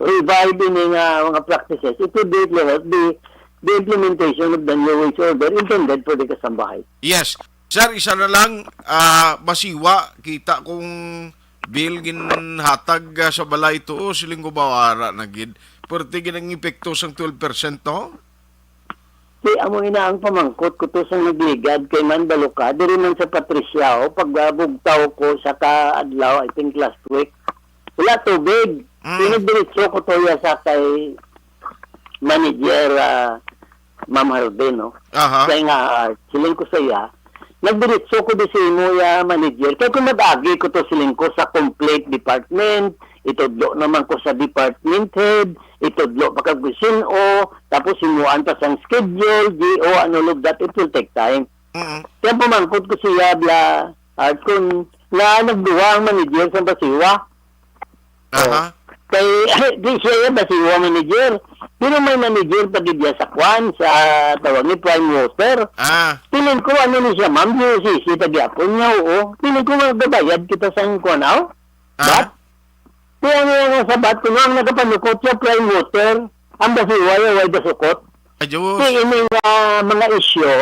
ma-revive ini nga mga practices, it would greatly help the, the implementation of the new wage order intended for the Kasambahay. Yes. Sir, isa na lang, ah, Basiwa, kita kong bill ginhatag, ah, sa balay to, o siling ko ba, wala na gid. Pwerte gid ang epekto sang twelve percent, no? Di, amo ina ang pamangkot ko to sa nagligad kay man balo ka, diri man sa Patriciao, pag, ah, bugtaw ko sa kaadlaw, I think last week, wala tubig. Mm. Pinagdiretso ko to ya sa kay manager, ah, Ma'am Harden, no? Aha. Kaya nga, ah, siling ko sa iya, nagdiretso ko di sa imo ya manager. Kaya kung nag-agi ko to, siling ko, sa complete department, itudlo naman ko sa department head, itudlo pa kag sin-o, tapos himuan pa sang schedule, G O, and all of that, it will take time. Mm. Kaya pamangkot ko siya, bla, Art, kung na nagduwa ang manager sa Basiwa. Aha. Oh. Kay, di siya yan, Basiwa manager. Pero may manager pa gid ya sa kwan, sa tawag ni Prime Water. Ah. Tingin ko, ano ni siya, ma'am, G O C C, tagyapon niya, oo. Tingin ko, magabayad kita sa kwan, aw? Ah. But, kaya nga nga sa bat, kung ang nakapanukot siya, Prime Water, ang Basiwa, ya, way dasukot. Ay, Diyos. Kaya ini nga mga isyu,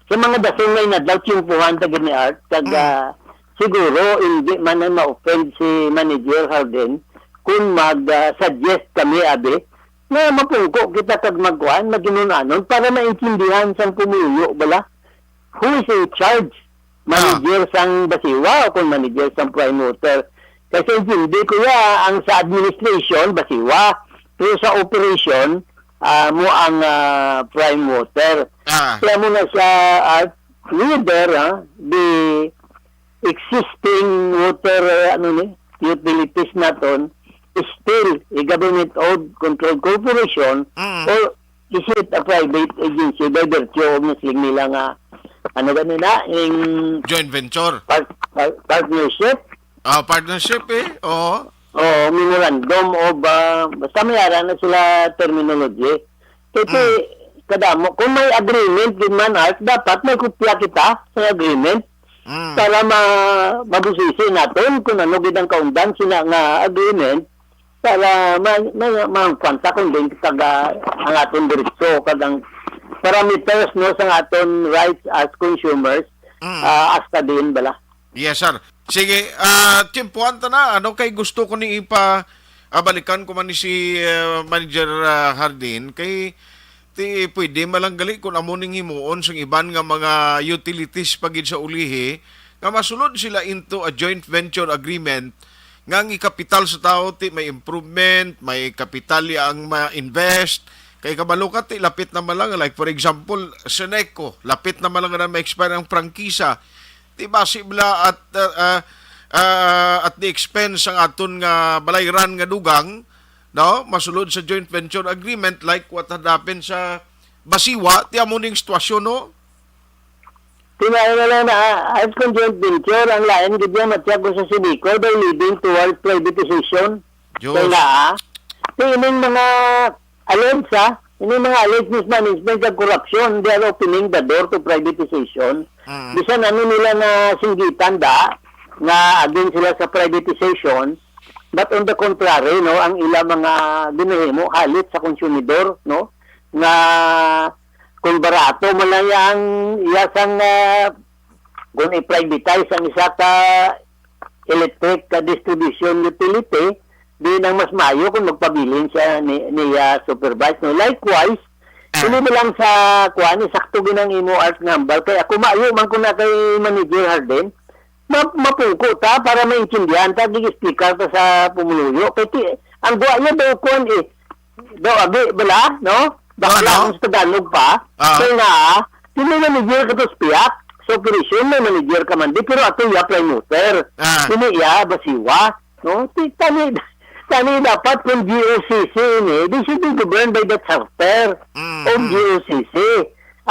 sa mga dasong nga inadlaw, tiyempuhan ta gid ni Art, kag, Mm. ah, siguro, hindi man na ma-offend si Manager Harden kung mag, ah, suggest kami, abi, nga mapungko kita kag magkuan, maghinunanon para maintindihan sang pumuluyo, bala? Who is in charge? Ah. Manager sang Basiwa o kung manager sang Prime Water? Kasi intindi ko ya, ang sa administration, Basiwa, pero sa operation, ah, mo ang, ah, Prime Water. Ah. Kaya mo na siya, ah, whether, ah, the existing water, ah, ano ni, utilities naton is still a government-owned controlled corporation Mm. or is it a private agency by virtue of nga siling nila nga, ano gani na, in Joint venture. Par-, par-, partnership? Ah, partnership eh. Oo. O memorandum of, ah, basta may ara na sila terminology. Kasi, Mm. kadamo, kung may agreement gid man, Art, dapat may kopya kita sa agreement Mm. para ma-, mabusisi naton kung ano gid ang kaundan sina nga agreement para ma-, ma-, maangkon ta kung din taga ang aton diretso kag ang parameters, no, sa aton rights as consumers, Mm. ah, hasta din bala. Yes, sir. Sige, ah, tiyempuhan ta na, ano, kay gusto ko ni ipa, ah, balikan ko man ni si, ah, Manager, ah, Hardin, kay ti pwede man lang gali kung amo ning himuon sang iban nga mga utilities pa gid sa ulihi, nga masulod sila into a joint venture agreement, nga ang ikapital sa tawo ti may improvement, may kapital ya ang ma-invest, kay kabalo ka ti lapit na man lang, like for example, Seneco, lapit na man lang na ma-expire ang prangkisa, ti basi bala at, uh, uh, uh, at the expense ang aton nga balayran nga dugang, no? Masulod sa joint venture agreement like what had happened sa Basiwa, ti amo ning sitwasyon, no? Tinayo na lang na, ah, as kung joint venture, ang lain gid niya, matiyag ko sa Sibico, daw leading towards privatization. Diyos. Kaya nga, ah, ti ining mga alleged, ah, ining mga alleged mismanagement kag corruption, they are opening the door to privatization. Mm. Bisan ano nila na singgitan da, nga against sila sa privatization, but on the contrary, no, ang ila mga ginahimo halit sa konsumidor, no, nga kung barato man lang yang iya sang, ah, kung i-privatize ang isa ka electric ka distribution utility, di nang mas maayo kung magpabilin siya ni, niya supervise, no? Likewise, Ah. hindi mo lang sa kuan, sakto ginang imo Art nga hambal. Kay ako maayo man ko na kay Manager Hardin, ma-, mapungko ta para maintindihan ta, gig-explicar ta sa pumuluyo. Kay ti-, ang guwa niya daw kuan eh, daw abi, bala, no? Bakla Ano? ang sa Tagalog pa. Ah. Kaya nga, sino nga manager ka to sa piyak? Sa operasyon, may manager ka man di, pero ato iya promoter. Ah. Sino iya, Basiwa? No? Ti-, tani, tani dapat kung G O C C ini, they should be governed by the charter Mm, of mm. G O C C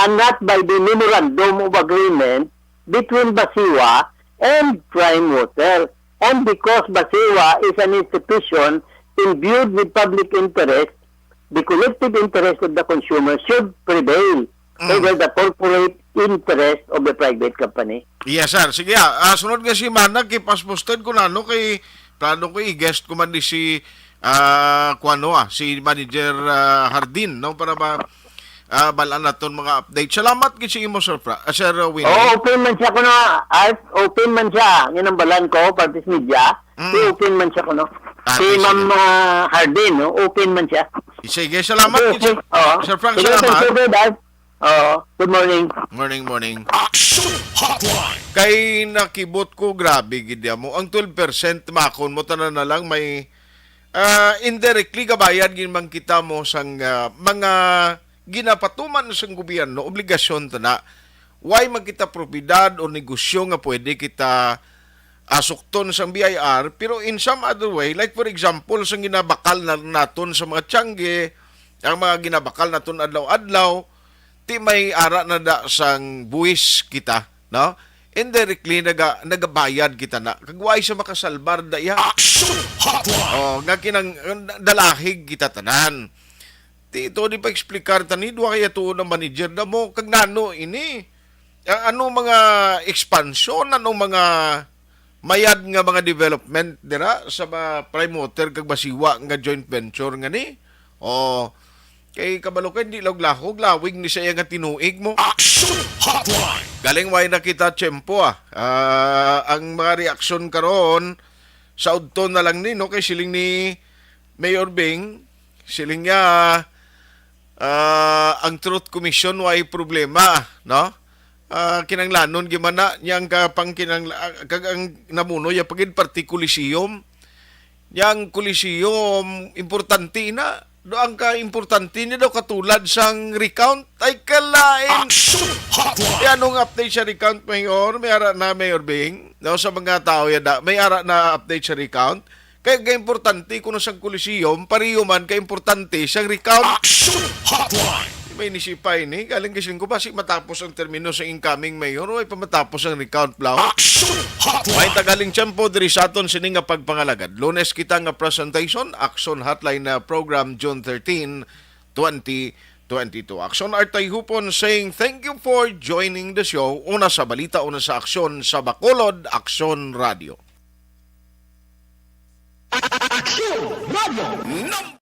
and not by the memorandum of agreement between Basiwa and Prime Water. And because Basiwa is an institution imbued with public interest, the collective interest of the consumer should prevail Mm. over the corporate interest of the private company. Yes, sir. Sige, ah, ah, sunod nga semana, keep us posted kung ano kay plano ko i-guest ko man di si ah, kuwano, ah, si Manager, ah, Hardin, no, para ba, ah, balaan naton mga update. Salamat gid sa imo, Sir Fra-, ah, Sir Winnie. Oo, open man siya kuno, Art. Open man siya. Yan ang balaan ko, Partis Media. Mm. Si open man siya kuno. Ah, Si okay, Ma'am sige. ah, Hardin, no? Open man siya. Sige, salamat Okay, gid sa, oo. Sir Frank, Sige, salamat. Thank you, Art. Oo, good morning. Morning, morning. Action Hotline. Kay nakibot ko, grabe gid ya mo. Ang twelve percent, makon mo, tanan na lang may, ah, indirectly gabayad gid man kita mo sang, ah, mga ginapatuman sang gobyerno, obligasyon ta na. Why man kita propiedad o negosyo nga pwede kita, ah, sukton sang B I R, pero in some other way, like for example, sang ginabakal na naton sa mga tiyangge, ang mga ginabakal naton adlaw-adlaw, ti may ara na da sang buwis kita, no? Indirectly naga, nagabayad kita na. Kag why sa makasalbar da iya? Action Hotline. Oh, nga kinang dalahig kita tanan. Ti ito di pa explicar tani, duha kaya tuon ang manager na mo, kag nano ini? A- ano mga expansion, ano mga mayad nga mga development dira sa ba Prime Water kag Basiwa nga joint venture nga ni? Oh, kay kabalo kay di lahog-lahog, lawig ni sa iya nga tinuig mo. Action Hotline. Galing way na kita tiyempo, ah. Ah, ang mga reaksyon karon sa udto na lang ni, no, kay siling ni Mayor Bing, siling niya, ah, ang Truth Commission way problema, no? Ah, kinanglanon gid man na niyang kapang kinang ah, kag ang namuno ya pagid parti Coliseum. Yang Coliseum importante na. Do ang ka importante ni daw katulad sang recount ay kalain. Action Hotline. Yan ang update sa recount, Mayor. May ara na, Mayor Bing. No, sa mga tao yan na, may ara na update sa recount. Kaya ga importante kung sang Coliseum, pariyo man ka importante sang recount. Action Hotline. May nisipay ni, galing kasi ko ba si matapos ang termino sa incoming mayor, o ay pa matapos ang recount, Blau? Action May Hotline. tagaling tiyempo diri sa aton sini nga pagpangalagad. Lunes kita nga presentation, Action Hotline na program, June thirteen, twenty twenty-two. Action Artay Hupon saying thank you for joining the show. Una sa balita, una sa aksyon sa Bacolod, Action Radio. Action Radio. Number